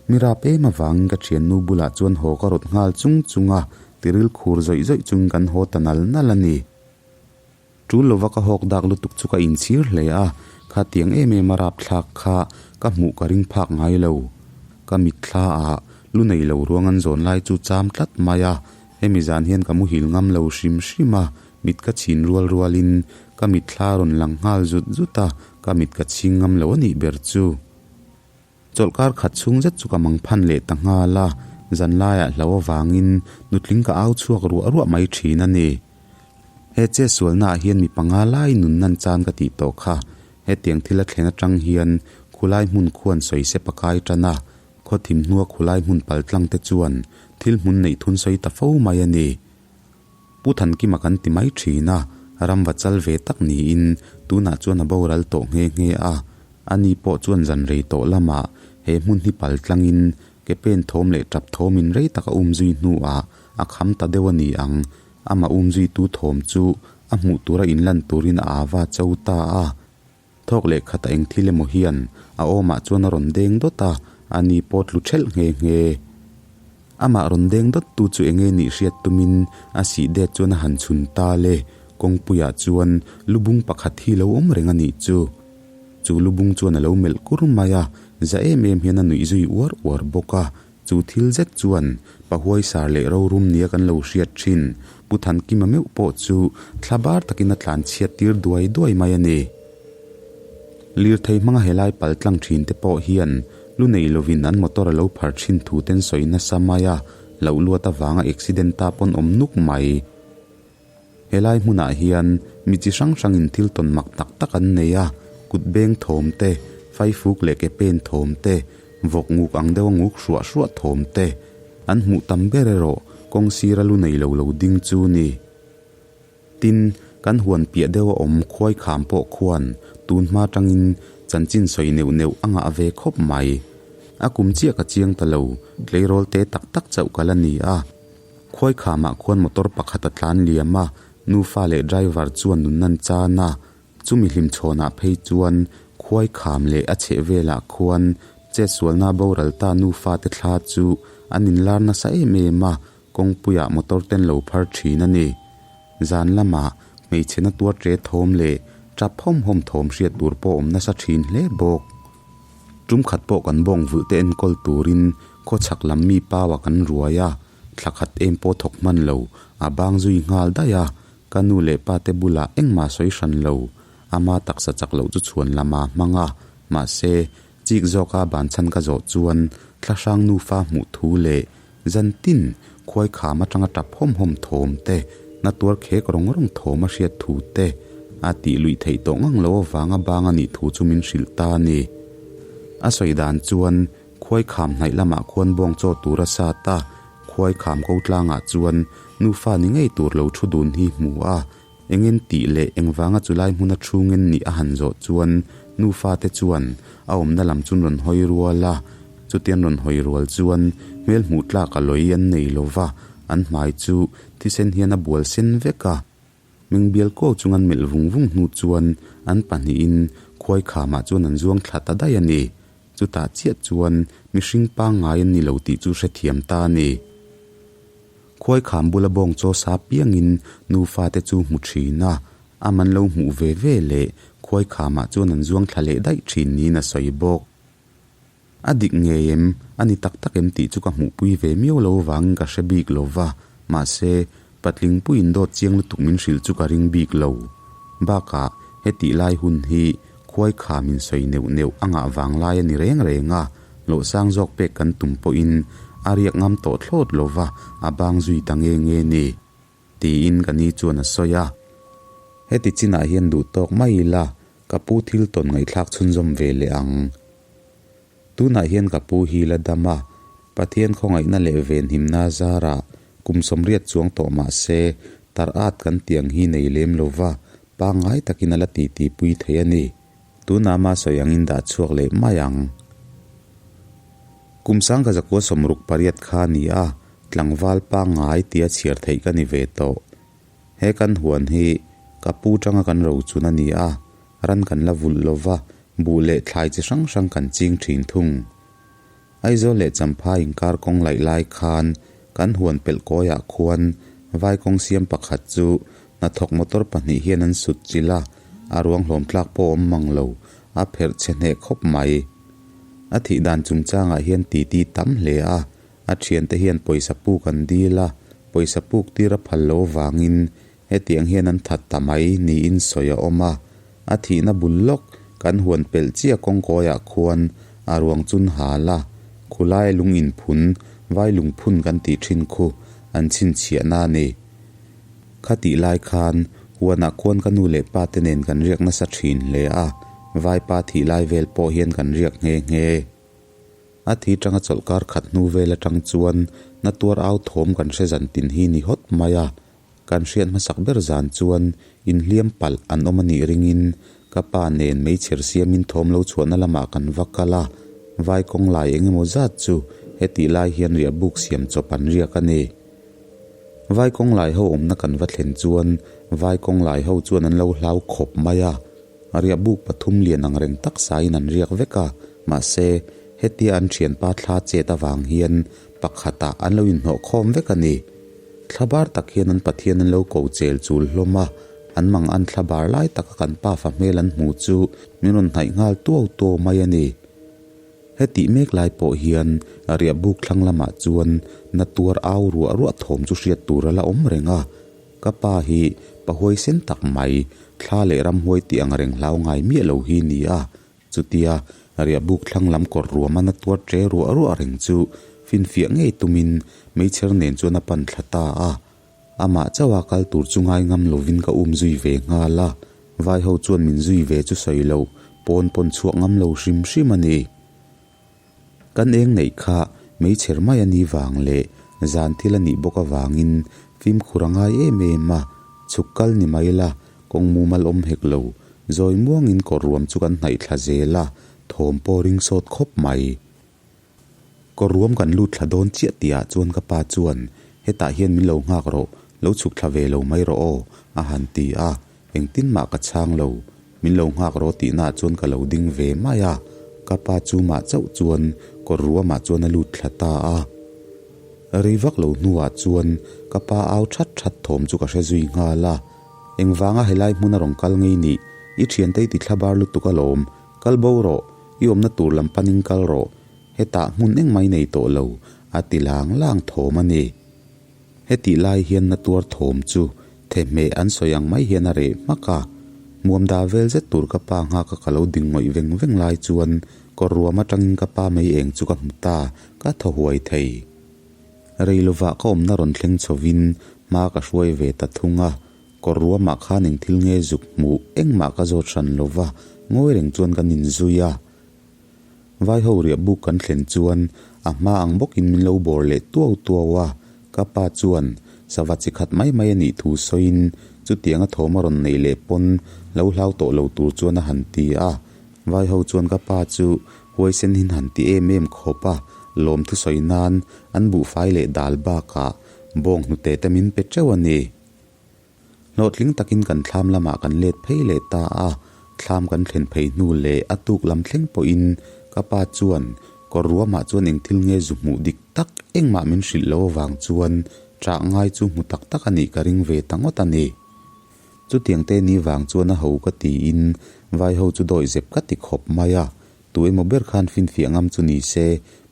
Mi rap em avangin ka thiannu bulah chuan haw ka rawt nghal chung chung a, tiril khur zawih zawih chungin kan haw ta nal nal a ni. Tul lova ka hawk dak lutuk chu ka inchhir hle a, khatiang em em a rapthlak kha ka hmuh ka ring phak ngai lo. Ka mitthla ah lu nei lo ruang an zawn lai chu cham tlat mai a, hemi zan hian ka muhil ngam lo hrim hrim a, mit ka chhin rual rualin ka mitthla a rawn lang nghal zut zut a, ka mit ka chhing ngam lo a nih ber chu. Chawlhkar khat chhung zet chu ka mang phan leh ta nghal a, zanlaiah hlo avangin nutling ka au chhuak ruah ruah mai thin a ni. He che sualnaah hian mi panga lai nun nan chan ka tih tawh kha. Hetiang thil a thlen atang hian khulai hmun khuan sawi se pakai tan a, khaw thim hnua khulai hmun paltlang te chuan thil hmun neih thun sawi ta fo mai a ni. Pu Thankima kan ti mai thin a, ram va chal ve tak niin tunah chuan a boral tawh nghe nghe a. Ani pawh chuan zan rei tawh lamah he hmun hi pal tlangin ke pen thawm leh tap thawmin rei tak a um zui hnuah a kham ta deuh a ni ang. Amah um zuitu thawm chu a hmuh tura inlan turin a ava cho ta a. Thawk leh khat a eng thil emaw hian a awmah chuan a rawn deng dawt a, a ni pawh tlu thelh nghe nghe. Amah rawn deng dawt tu chu enge nih hriat tumin a sih det chuan a han chhun ta le, kawngpuiah chuan lubung pakhat hi lo awm reng a nih chu. Chu lubung chuan a lo melh kur mai a, za em em hian a nuih zui uar uar bawk a, Chu thil zet chuan Pahuaisar leh rorum nia kan lo hriat thin Pu Thankima meuh pawh chu thla bar takin a tlan chhiat tir duai duai mai a ni. Lirthei hmanga helai pal tlang thin te pawh hian lu nei lovin an motor a lo phar thin thu ten sawi nasa mai a, loh luat avanga accident ta pawn awm nuk mai. Helai hmunah hian mi chi hrang hrangin thil tawn mak tak tak an nei a, kut beng thawm te, faifuk leh ke pen thawm te, vawk nguk ang deuha nguk hruah hruah thawm te, an hmuh tam ber erawh kawng sira lu nei lo lo ding chu ni. Tin, kan huan piah deuha awm khuai kham pawh khuan tun hma tangin chanchin sawi neuh neuh a ngah ve khawp mai. A kum chiah ka chiang ta lo, tleirawl te tak tak chauh ka la ni a. Khuai khamah khuan motor pakhat a tlan liam a, nufa leh driver chuan nun nan chan a, chumi hlimchhawnah phei chuan khuai kham leh a chheh velah khuan chetsualna boral ta nufa te thla chu an inlar nasa em em a, kawngpuiah motor ten lo phar thin a ni. Zan lamah hmeichhe na tuar ṭe thawm leh ṭap hawm hawm thawm hriat tur pawh awm nasa thin hle bawk. Tum khat pawh kan bawng vulh te enkawl turin khawchhak lam mi paua kan ruai a, thla khat em pawh thawk hman lo, a bang zui nghal daih a, ka nu leh pa te bulah engmah sawi hran lo, ama taksa chak loh chu chhuan lama hmang a, mahse, chik zawka ban chhan ka zawh chuan thla hrang nufa hmuh thu leh zan tin khuai kham atanga tap hawm hawm thawm te, na tuar khek rawng rawng thawm a hriat thu te a tih luih theih tawh ngang lo avanga bang a nih thu chu min hrilh ta a ni. A sawi dan chuan khuai kham hnaih lamah khuan bawng chaw tur a sat a, khuai kham ko tlangah chuan nufa ni ngei tur lo thu dun hi hmu a, Engin tih leh engvanga chulai hmuna chhungin nih a han zawh chuan nufa te chuan a awmna lam chun rawn hawi rual a, chutian rawn hawi rual chuan hmel hmuh tlak a lawi an nei lo va, an hmai chu thisen hian a bual sen vek a. Mengbial ko chung an melh vung vung hnu chuan an pahnihin khuai khamah chuan an zuang thla ta daih a ni. Chutah chiah chuan mihring pangngai an ni lo tih chu hrethiam ta a ni. Khuai kham bula bawng chaw sa piangin nufa te chu hmu thin a, a man lo hmuh ve ve leh khuai khamah chuan an zuang thla leh daih thin niin a sawi bawk. A dik ngei em, a ni tak tak em tih chu ka hmuhpui ve miau lo vangin ka hre bik lo va, mahse, patling puiin dawt chiang lutuk min hrilh chu ka ring bik lo. Bakah, hetih lai hun hi khuai kham in sawi neuh neuh a ngah vang lai a ni reng reng a, Lohsang zawk pek kan tum pawhin a riak ngam tawh thlawt lo va, a bang zui ta nge nge ni? Tiin ka ni chuan a sawi a. Heti chinah hian duh tawk mai ila, ka pu thil tawn ngaihthlak chhunzawm ve leh ang. Tunah hian ka pu hi la dam a, Pathian khawngaihna leh venhimna zarah kum sawmriat chuang tawh mah se, tar at kan tiang hi nei lem lo va, pangngai takin a la titi pui thei a ni. Tunah ama sawi angin dah chhuak leh mai ang. Kum sangkha zakua 68 kha a ni a, tlangval pangngai tia chhiar theih ka ni ve tawh. He kan huan hi ka pu tanga kan rochun a ni a, ran kan la vulh lo va, buh leh thlai chi hrang hrang kan ching thin thung. Aizawl leh Champhai inkar kawng laih lai khan kan huan pelh kawiah khuan vai kawng siam pakhat chu hnathawk motor pahnih hian an sut chilh a, a ruang hlawm tlak pawh awm mang lo, a pherh chhe hneh khawp mai. A thih dan chungchangah hian titi tam hle a, A thiante hian pawisa puk an dil a, pawisa puk tir a phal lo vangin hetiang hian an that ta mai niin sawi a awm a. A thihna bul lawk kan huan pelh chiah kawngkawiah khuan a ruang chun hal a, khulai lung inphun, vai lungphun kan tih thin khu an chhinchhiahna a ni. Khatih lai khan huanah khuan ka nu leh pa te nen kan riak nasa thin hle a, vaipa thih lai vel pawh hian kan riak nghe nghe. A thi tanga chawlhkar khat hnu vel atang chuan na tuar au thawm kan hre zan tin hi ni hawt mai a. Kan hriat hmasak ber zan chuan inhliam palh an awm a nih ringin ka pa nen meichher siamin thawm lo chhuahna lamah kan va kal a, vai kawng lai eng emaw zat chu hetih lai hian riahbuk siam chawp an riak a ni. Vai kawng lai ho awmna kan va thlen chuan vai kawng lai ho chuan an lo hlau khawp mai a. A riah buk pathum lian ang reng tak sain an riak vek a, mahse, hetia an thianpa thla chet avang hian pakhatah an lo inhnawh khawm vek a ni. Thla bar tak hian an Pathian an lo ko chel chul hlawm a, an mang an thla bar lai taka kan pafa hmel an hmu chu min rawn hnaih nghal tuau tuau mai a ni. Hetih mek lai pawh hian riah buk thlang lamah chuan na tuar au ruah ruah thawm chu hriat tur a la awm reng a, Ka pa hi pa huaisen tak mai, thla leh ramhuai tih ang reng hlau ngai miah lo hi ni a, chutia riahbuk thlang lam kawr ruam a na tuar ṭe ruah ruah reng chu finfiah ngei tumin meichher nen chuan a pan thla ta a. Amah chauha kal tur chu ngai ngam lovin ka um zui ve nghal a, vai ho chuan min zui ve chu sawi lo, pawn pawn chhuak ngam lo hrim hrim a ni. Kan eng neih kha meichher mai a nih vang leh zan thil a nih bawk avangin fimkhur a ngai em em a, chhuk kal ni mai la, kawng mumal awm hek lo, zawi muangin kawr ruam chu kan hnaih thla zel a, thawm pawh ring sawt khawp mai. Kawr ruam kan lut thla dawn chiah tihah chuan ka pa chuan, Hetah hian min lo nghak rawh, lo chhuk thla ve lo mai rawh aw, a han ti a, Engtin mah ka chhang lo, min lo nghak rawh tihna ah chuan ka lo ding ve mai a, ka pa chu mah chauh chuan kawr ruamah chuan a lut thla ta a. Rei vak lo hnuah chuan ka pa au that that thawm chu ka hre zui nghal a, Engvanga helai hmun a rawn kal ngei nih, i thiante i ti thla bar lutuk alawm, kal bo rawh, i awmna tur lam panin kal rawh, hetah hmun engmah i nei tawh lo, a ti lang lang thawm a ni. Hetih lai hian na tuar thawm chu thehmeh an sawi ang mai hian a reh hmak a. Hmuam dah vel zet tur ka pa nghak a ka lo ding ngawih veng veng lai chuan kawr ruam atangin ka pa mei eng chu ka hmu ta, ka thaw huai thei. Rei lovah ka awmna rawn thleng chhovin hma ka hruai ve ta thung a, kawr ruamah khan eng thil nge zuk hmuh engmah ka zawt hran lova ngawi reng chuan kan inzui a. Vai ho riah buk kan thlen chuan a hma ang bawkin min lo bawr leh tuau tuau a, ka pa chuan sava chi khat mai mai a nih thu sawiin chutianga thawm a rawn neih leh pawn lo hlau tawh lo tur chuan a han ti a. Vai ho chuan ka pa chu huaisen hin han ti em em khawp a, lawm thusawi nan an buhfai leh dal bakah bawng hnute te min pe teuh a ni. Hlawhtling takin kan thlam lamah kan let phei leh ta a, thlam kan thlen phei hnu leh a tuk lam thleng pawhin ka pa chuan kawr ruamah chuan eng thil nge zu hmuh dik tak engmah min hrilh lo avang chuan ṭah ngai chu hmu tak tak a nih ka ring ve ta ngawt a ni. Chutiang te ni vang chuan a ho ka tiin vai ho chu dawi zep ka ti khawp mai a, tu emaw ber khan finfiah ngam chu ni se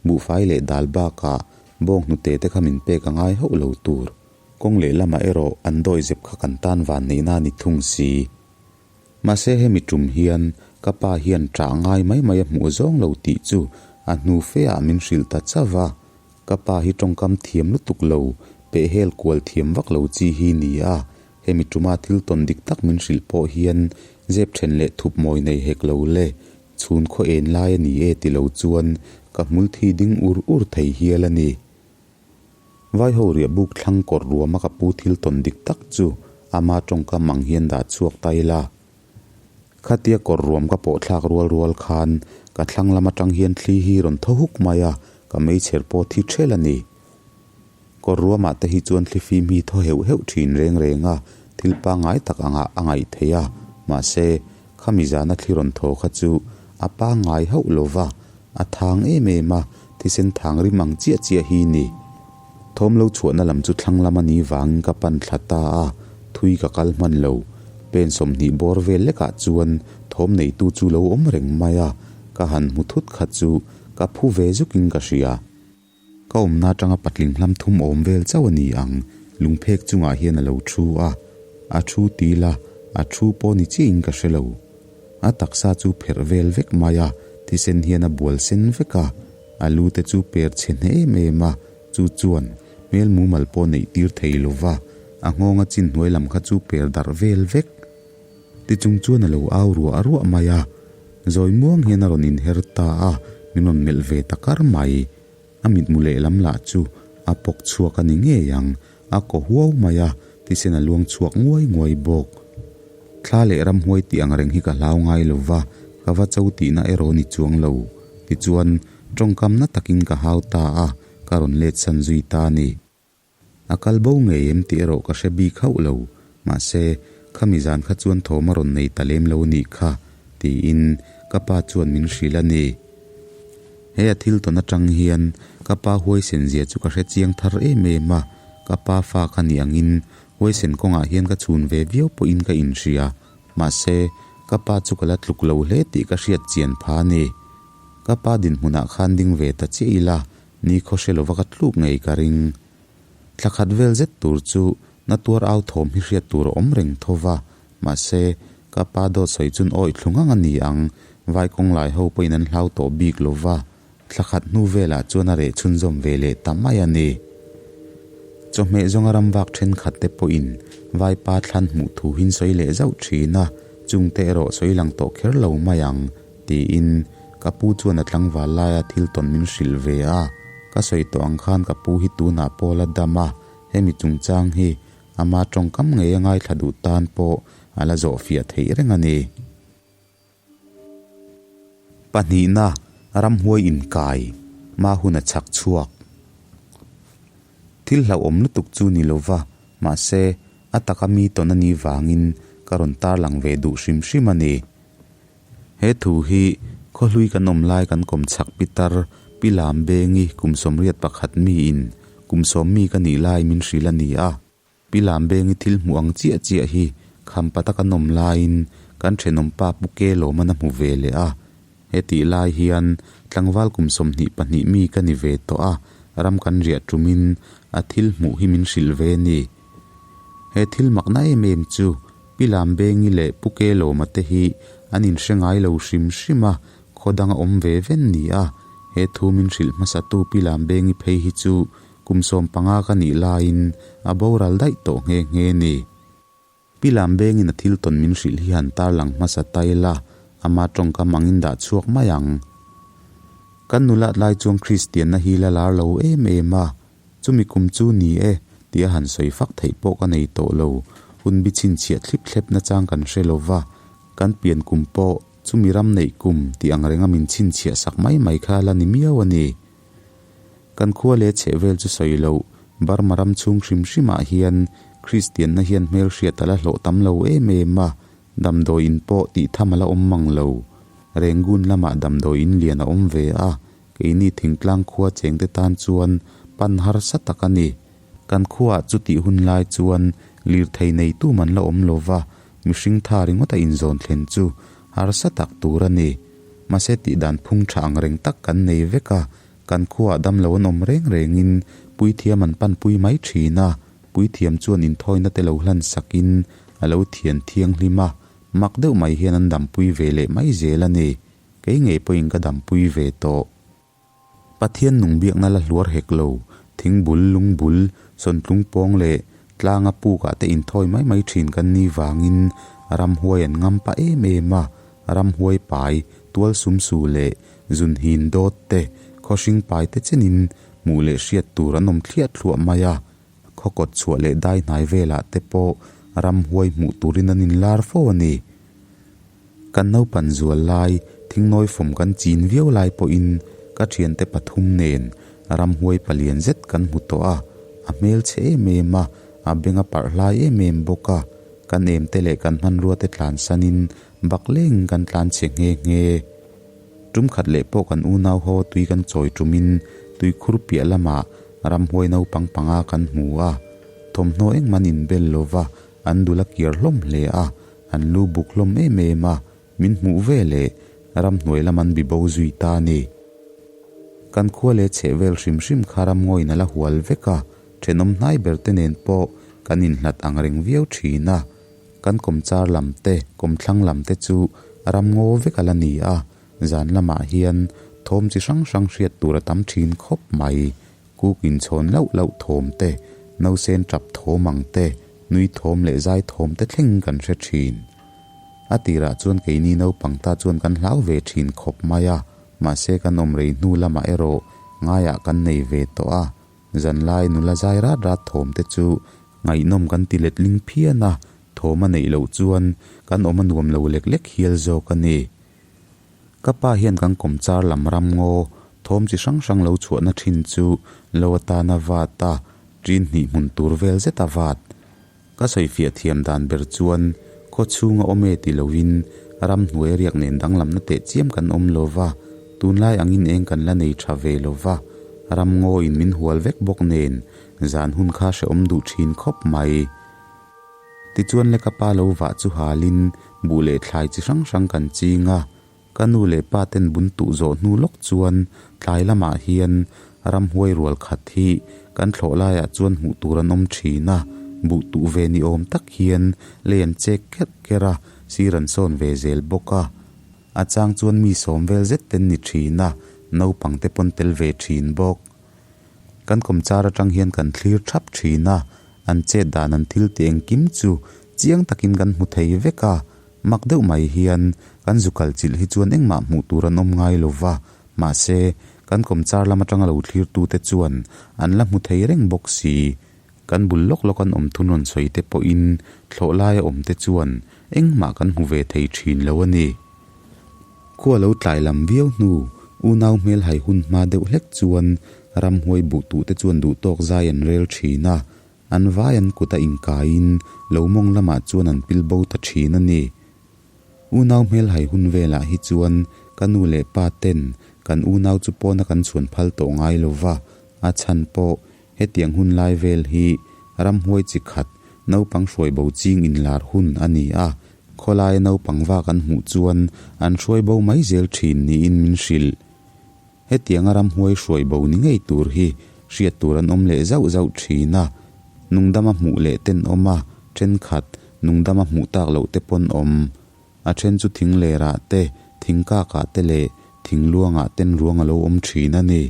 buhfai leh dal bakah bawng hnute te kha min pek a ngai hauh lo tur. Kawng lehlamah erawh an dawi zep kha kan tan van neihna a ni thung si. Mahse hemi tum hian ka pa hian ṭah ngai mai mai a hmuh zawng lo tih chu a hnu fe ah min hrilh ta chauh a. Ka pa hi ṭawngkam thiam lutuk lo, pehhel kual thiam vak lo chi hi ni a, hemi tuma thil tawn dik tak min hrilh pawh hian zep ṭhen leh thup mawi nei hek lo le, chhun khaw en lai a ni e ti lo chuan ka hmul thi ding ur ur thei hial a ni. Vaiho riah buk thlang kawr ruama ka pu thil tawn dik tak chu ama tawngkam ang hian dah chhuak ta ila. Khatia kawr ruam ka pawh thlak rual rual khan ka thlang lam atang hian thli hi rawn thaw huk mai a, ka meichher pawh thi ṭhel a ni. Kawr ruamah te hi chuan thlifim hi thaw heuh heuh thin reng reng a, thil pangngai tak angah a ngaih theih a, mahse, khami zana thli rawn thaw kha chu a pangngai hauh lo va, a thang em em a, thisen thang rim ang chiah chiah hi ni. Thawm lo chhuahna lam chu thlang lam a ni vangin ka pan thla ta a, thui ka kal hman lo. Pen 20 bawr vel lekah chuan thawm neitu chu lo awm reng mai a, ka han hmu thut kha chu ka phu ve zukin ka hria. Ka awmna atanga patling hlam thum awm vel chauh a ni ang, lungphek chungah hian a lo thu a, a thu til a, a thu pawh ni chiahin ka hre lo. A taksa chu pherh vel vek mai a, thisen hian a bual sen vek a, a lu te chu per chhe hne em em a, chu chuan hmel mumal pawh neih tir thei lo va, a nghawnga chin hnuai lam kha chu per darh vel vek. Tichung chuan a lo au ruah ruah mai a, zawi muang hian a rawn inher ta a, min rawn melh ve ta kar mai. A mitmu lehlam lah chu a pawk chhuak a ni ngei ang, a kaw huau mai a, thisen a luang chhuak nguai nguai bawk. Thla leh ramhuai tih ang reng hi ka hlau ngai lo va, ka va cho tihna erawh ni chuang lo. Tichuan, tawngkam na takin ka hau ta a, ka rawn let san zui ta a ni. A kal bo ngei em tih erawh ka hre bik hauh lo, mahse, khami zan kha chuan thawm a rawn nei ta lem lo nih kha, tiin ka pa chuan min hrilh a ni. He a thil tawn atang hian ka pa huaisen zia chu ka hre chiang thar em em a, ka pa fa ka nih angin huaisen kawngah hian ka chhun ve viau pawhin ka inhria, mahse, ka pa chu ka la tluk lo hle tih ka hriat chian pha a ni. Ka pa dinhmunah khan ding ve ta chiah ila, Ni khaw hre lova ka tluk ngei ka ring. Thla khat vel zet tur chu na tuar au thawm hi hriat tur a awm reng tho va, mahse, ka pa dawt sawi chun awih thlu ngang a ni ang, vai kawng lai ho pawhin an hlau tawh bik lo va, thla khat hnu velah chuan a reh chhunzawm ve leh ta mai a ni. Chawhmeh zawnga ram vak thenkhat te pawhin vaipa thlan hmuh thu hin sawi leh zauh thin a, chungte erawh sawi lang tawh kher lo mai ang. Tiin ka pu chuan a tlangval laia thil tawn min hrilh ve a, ka sawi tawh ang khan ka pu hi tunah pawh la dam a, hemi chungchang hi ama tawngkam ngei a ngaithla duh tan pawh a la zawh fiah theih reng a ni. Pahnihna, Ramhuai inkai, ma hun a chhak chhuak. Thil hlauhawm lutuk chu ni lova, mahse, a taka mi tawn a nih vangin ka rawn tarlang ve duh hrim hrim a ni. He thu hi khawhlui kan awm lai kan kawm chhak pitar Pi Lam Bengi kum 81 miin kum 10 mi ka nih lai min hrilh a ni a. Pi Lam Bengi thil hmuh ang chiah chiah hi khampata kan awm laiin kan thenawm pa Pu Ke Lawman a hmu ve leh a. He tih lai hian tlangval kum 22 mi ka ni ve tawh a, ram kan riah tumin a thil hmuh hi min hrilh ve a ni. He thil makna em em chu Pi Lambengi leh Pu Kelawma te hi an inhre ngai lo hrim hrim a, khaw dang a awm ve ven ni a. He thu min hrilh hmasatu Pi Lambengi phei hi chu kum 15 ka nih laiin a boral daih tawh nghe nghe ni. Pi Lambengin a thil tawn min hrilh hi han tarlang hmasa ta ila, ama tawngkam angin dah chhuak mai ang. Kan nulat lai chuan Kristianna hi la lar lo em em a, Chumi kum chu ni e, tia han sawi fak theih pawh ka nei tawh lo. Hun bi chhinchhiah thlip thlep nachang kan hre lo va, kan pian kum pawh chumi ram neih kum tih ang renga min chhinchhiah sak mai mai kha la ni miau a ni. Kan khua leh chhehvel chu sawi loh, Burma ram chhung hrim hrimah hian Kristianna hian hmelhriat a la hlawh tam lo em em a, damdawiin pawh tih tham a la awm mang lo. Rangoon lamah damdawiin lian a awm ve a, Keini thingtlang khua chengte tan chuan pan harsa tak a ni. Kan khuaah chutih hun lai chuan lirthei neitu man la awm lo va, mihring tha ringawta inzawn thlen chu harsa tak tur a ni. Mahse tihdan phung tha ang reng tak kan nei vek a, kan khuaah damlo an awm reng rengin puithiam an panpui mai thin a, puithiam chuan inthawina te lo hlan sakin a lo thian thianghlim a, mak deuh mai hian an dampui ve leh mai zel a ni. Kei ngei pawhin ka dampui ve tawh. Pathian nung biakna la hluar hek lo, thingbul, lungbul, sawntlung pawng leh tlanga pukah te inthawi mai mai thin kan ni vangin ramhuai an ngam pah em em a, ramhuai pai, tual sumsu leh zunhin dawt te, khawhring pai te chenin hmuh leh hriat tur an awm thliah thluah mai a, khaw kawt chhuah leh dai hnai velah te pawh ramhuai hmuh turin an inlar fo a ni. Kan naupan zual lai, thingnawi fawm kan chin viau lai pawhin ka thiante pathum nen ramhuai palian zet kan hmu tawh a, a hmel chhe em em a, a beng a parh hlai em em bawk a, kan em te leh kan hmanrua te tlansanin bak lengin kan tlan chhe nghe nghe. Tum khat leh pawh kan unau ho tui kan chawi tumin tuikhur piah lamah ramhuai naupang panga kan hmu a, thawmhnaw engmah an inbel lova an dul a kiar hlawm hle a, an lu buk hlawm em em a, min hmuh ve leh ramhnuai lam an bibo zui ta a ni. Kan khua leh chhehvel hrim hrim kha ramngawiin a la hual vek a, thenawm hnai ber te nen pawh kan inhlat ang reng viau thin a. Kan kawmchar lam te, kawmthlang lam te chu ramngaw vek a la ni a, zan lamah hian thawm chi hrang hrang hriat tur a tam thin khawp mai. Kuk inchhawn lauh lauh thawm te, nausen tap thawm ang te, nui thawm leh zai thawm te thleng kan hre thin. A tirah chuan keini naupang ta chuan kan hlau ve thin khawp mai a, mahse kan awm rei hnu lamah erawh ngaiah kan nei ve tawh a, Zanlai nula zai rat rat thawm te chu ngaihnawm kan ti letling phian a, thawm a neih loh chuan kan awm a nuam lo lek lek hial zawk a ni. Ka pa hian kan kawmchar lam ram ngaw thawm chi hrang hrang lo chhuahna thin chu lo atana vat a, ṭin hnih hmun tur vel zet a vat. Ka sawifiah thiam dan ber chuan khaw chhunga awm e ti loin ramhnuai riak nen danglamna teh chiam kan awm lo va, tunlai angin eng kan la nei tha ve lo va, ramngawiin min hual vek bawk nen zan hun kha hrehawm duh thin khawp mai. Tichuan le ka pa lo vah chu halin buh leh thlai chi hrang hrang kan ching a, Ka nu leh pa ten bun tuh zawh hnu lawk chuan tlai lamah hian ramhuai rual khat hi kan thlawh laiah chuan hmuh tur an awm thin a, buh tuh ve ni awm tak hian lei an chek kerh kerh a, sir an sawn ve zel bawk a. A chang chuan mi sawm vel zet ten ni thin a, naupang te pawn tel ve thin bawk. Kan kawmchar atang hian kan thlir thap thin a, an chet dan an thil tih engkim chu chiang takin kan hmu thei vek a, Mak deuh mai hian kan zu kal chilh hi chuan engmah hmuh tur an awm ngai lo va, mahse, kan kawmchar lam atanga lo thlirtute chuan an la hmu thei reng bawk si. Kan bul lawk lawk an awm thun rawn sawi te pawhin thlawh laia awm te chuan engmah kan hmu ve thei thin lo a ni. Khua lo tlai lam viau hnu, unau hmel hai hun hma deuh hlek chuan ramhuai buhtute chuan duhtawk zai an rel thin a, An vai an kut a inkaiin lo mawng lamah chuan an pil bo ta thin a ni. Unau hmelhai hun velah hi chuan ka nu leh pa ten kan unau chu pawna kan chhuan phal tawh ngai lo va, a chhan pawh hetiang hun lai vel hi ramhuai chi khat naupang hruai bo ching inlar hun a ni a, khawlaia naupang va kan hmuh chuan an hruai bo mai zel thin niin min hrilh. Hetianga ramhuai hruai bo ni ngei tur hi hriat tur an awm leh zauh zauh thin a, nungdama hmuh leh ten awm a, thenkhat nungdama hmuh tak loh te pawn awm. A then chu thing lerah te, thing kakah te leh thing luangah ten ruang a lo awm thin a ni.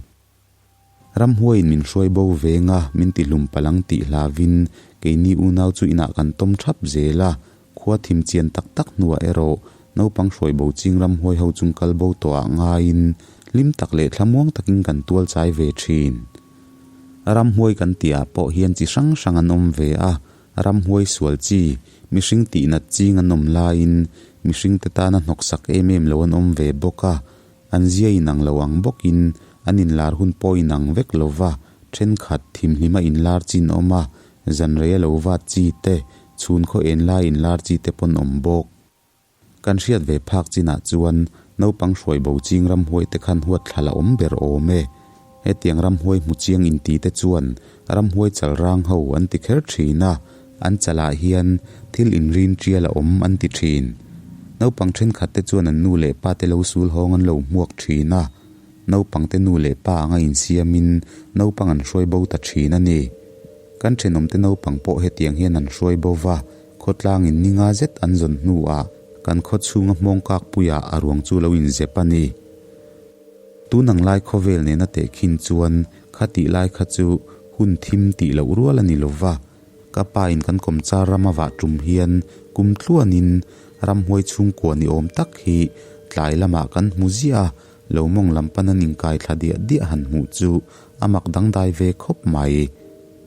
Ramhuaiin min hruai bo venga min tihlum palang tih hlavin keini unau chu inah kan tawm thap zel a, Khua thim chian tak tak hnuah erawh naupang hruai bo ching ramhuai ho chung kal bo tawhah ngaiin hlim tak leh thlamuang takin kan tual chai ve thin. Ramhuai kan tihah pawh hian chi hrang hrang an awm ve a, ramhuai sual chi, mihring tihnat ching an awm laiin mihringte tana hnawksak em em lo an awm ve bawk a, an zia inang lo ang bawkin an inlar hun pawh inang vek lo va, thenkhat thimhlima inlar chin awm a, Zanrei a lo vat chi te, chhun khaw en lai in lar chi te pawn awm bawk. Kan hriat ve phak chinah chuan naupang hruai bo ching ramhuai te khan huat thla la awm ber awm e. Hetiang ramhuai hmu chiang inti te chuan ramhuai chal rang ho an ti kher thin a, an chalah hian thil inrin tial a awm an ti thin. Naupang thenkhat te chuan an nu leh pa te lo sul hawng an lo hmuak thin a, naupang te nu leh pa anga insiamin naupang an hruai bo ta thin a ni. Kan thenawmte naupang pawh hetiang hian an hruai bo va, khawtlangin ni nga zet an zawn hnuah kan khaw chhunga hmawng kakpuiah a ruang chu lo inzep a ni. Tun ang lai khawvel nena tehkhin chuan kha tih lai kha chu hun thim tih loh rual a ni lo va, ka pa in kan kawmchar ram a vah tum hian kum tluanin ramhuai chhungkua ni awm tak hi tlai lamah kan hmu ziah a, lo mawng lam pan an inkai thla diah diah han hmuh chu a mak dangdai ve khawp mai.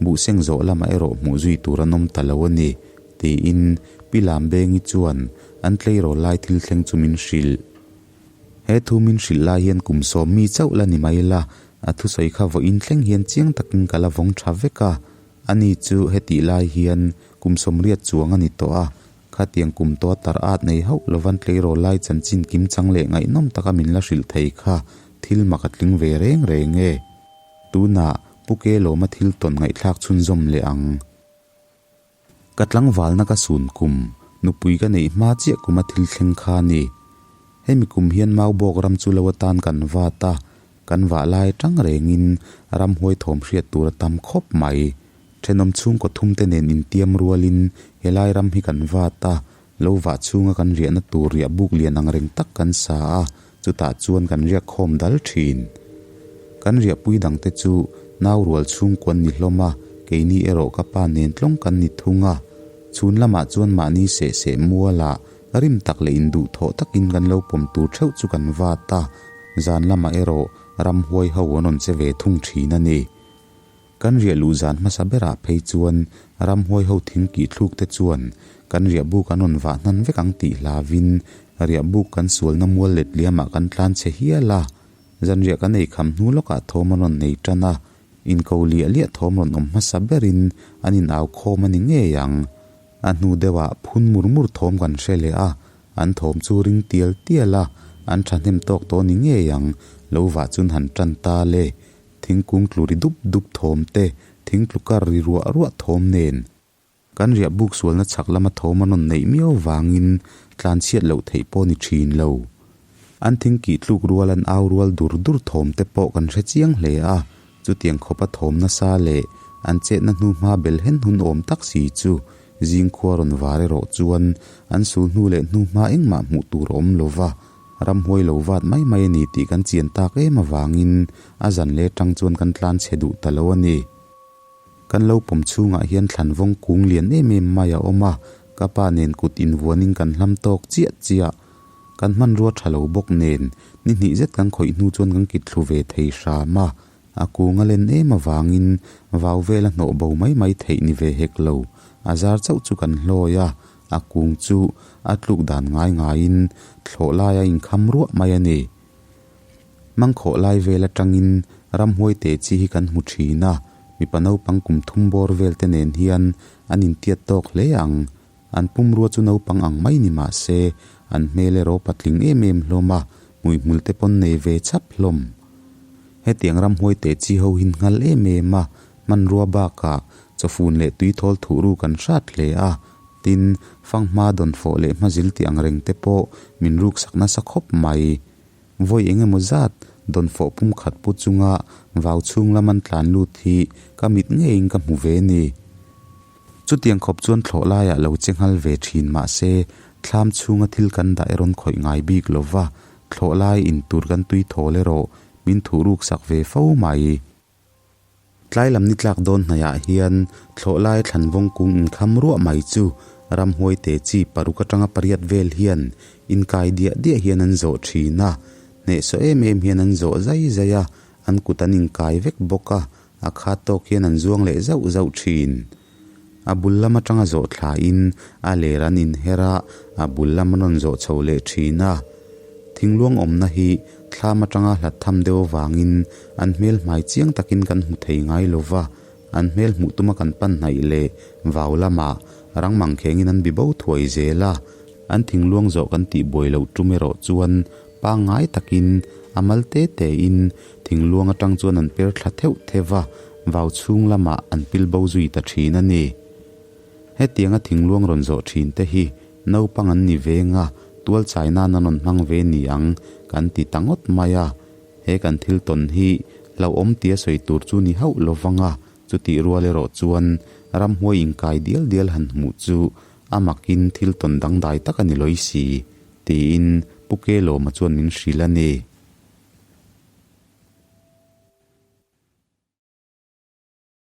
Buhseng zawh lamah erawh hmuh zui tur an awm ta lo a ni, tiin Pi Lambengi chuan an tleirawl lai thil thleng chu min hrilh. He thu min hrilh lai hian kum sawm mi chauh la ni mai la, a thusawi kha vawiin thleng hian chiang takin ka la vawng tha vek a. Ani chu hetih lai hian kum 80 chuang a ni tawh a, khatiang kum tawh tar at nei hauh lovan tleirawl lai chanchin kimchang leh ngaihnawm taka min la hrilh thei kha thil mak a tling ve reng reng e. Tunah Pu Kelawma thil tawn ngaihthlak chhunzawm leh ang. Ka tlangvalna ka sun kum, nupui ka neih hma chiah kuma thil thleng kha a ni. Hemi kum hian Maubawk ram chu lo atan kan vat a, kan vah lai atang rengin ramhuai thawm hriat tur a tam khawp mai. Thenawm chhungkaw thum te nen intiam rualin helai ram hi kan vat a, lo vah chhunga kan riahna tur riah buk lian ang reng tak kan sa a, chutah chuan kan riak khawm dal thin. Kan riahpui dangte chu nau rual chhungkaw an ni hlawm a, keini erawh ka pa nen tlawng kan ni thung a. Chhun lamah chuan mahni seh seh mualah rim tak leh induhthawh takin kan lo pawm tur theuh chu kan vat a, zan lamah erawh ramhuai ho an rawn che ve thung thin a ni. Kan riah luh zan hmasa berah phei chuan ramhuai ho thing kih thluk te chuan kan riah buk an rawn vah hnan vek ang tih hlavin riah buk kan sualna mual let liamah kan tlan chhe hial a. Zanriah kan ei kham hnu lawkah thawm an rawn nei tan a, inko liah liah thawm rawn awm hmasa berin an inau khawm a ni ngei ang. A hnu deuhah phun mur mur thawm kan hre leh a, an thawm chu ring tial tial a, an thahnem tawk tawh a ni ngei ang, lo vah chun han tan ta le. Thingkung tlu ri dup dup thawm te, thing tlu kar ri ruah ruah thawm nen. Kan riah buk sualna chhak lama thawm a rawn neih miau vangin tlan chhiat loh theih pawh ni thin lo. An thing kih tluk rual an au rual dur dur thawm te pawh kan hre chiang hle a, chutiang khawpa thawm nasa leh an chetna hnu hma bel hen hun awm tak si chu zingkhua rawn var erawh chuan an sul hnu leh hnu hma engmah hmuh tur a awm lo va. Ramhuai lo vat mai mai a ni tih kan chian tak em avangin a zan leh tang chuan kan tlan chhe duh ta lo a ni. Kan lo pawm chhungah hian thlan vawng kung lian em em mai a awm a, ka pa nen kut invuanin kan hlam tawk chiah chiah. Kan hmanrua tha lo bawk nen ni hnih zet kan khawih hnu chuan kan kit thlu ve thei hram a, a kung a len em avangin vau vel a hnawh bo mai mai theih ni ve hek lo, a zar chauh chu kan hlawi a, A kung chu a tluk dan ngai ngaiin thlawh lai a inkham ruah mai a ni. Mangkhawh lai vel atangin ramhuai teh chi hi kan hmu thin a, mipa naupang kum thum bawr vel te nen hian an intiat tawk hle ang. An pumrua chu naupang ang mai ni mah se, an hmel erawh patling em em hlawm a, hmuihmul te pawn nei ve chhap hlawm. Hetiang ramhuai teh chi ho hi nghal em em a, Hmanrua bakah chawfun leh tuithawl thuh ru kan hrat hle a, tin, fanghma dawnfawh leh hmazil tih ang reng te pawh min ruksak nasa khawp mai. Vawi eng emaw zat dawnfawh pumkhat pu chunga vau chhung lam an tlan lut hi ka mit ngeiin ka hmu ve ni. Chutiang khawp chuan thlawh laiah lo che nghal ve thin mahse, thlam chhunga thil kan dah erawn khawih ngai bik lova, thlawh lai intur kan tuithawl erawh min thuh ruksak ve fo mai. Tlai lam ni tlak dawn hnaihah hian thlawh lai thlan vawng kung inkham ruah mai chu ramhuai te chi paruk atanga pariat vel hian inkai diah diah hian an zawh thin a, hnehsawh em em hian an zawh zai zai a, an kut an inkai vek bawk a, a khat tawk hian an zuang leh zauh zauh thin. A bul lam atanga zawh thlain a ler an inher a, a bul lam an rawn zawh chho leh thin a. Thingluang awmna hi thlam atanga hlat tham deuh avangin an hmel hmai chiang takin kan hmu thei ngai lo va, an hmel hmuh tuma kan pan hnaih leh vau lamah rang mangkhengin an bi bo thuai zel a. An thingluang zawh kan tih buai loh tum erawh chuan pangngai takin a mal te tein Thingluang atang chuan an per thla theuh theuh va, vau chhung lamah an pil bo zui ta thin a ni. Hetianga thingluang rawn zawh thin te hi naupang an ni veng a, tual chai nan an rawn hmang ve ni ang kan ti ta ngawt mai a. He kan thil tawn hi hlauhawm tia sawi tur chu ni hauh lo vang a, chutih rual erawh chuan ramhuai inkai dial dial han hmuh chu a makin thil tawn dangdai tak a ni lawi si, tiin Pu Kelawma chuan min hrilh a ni.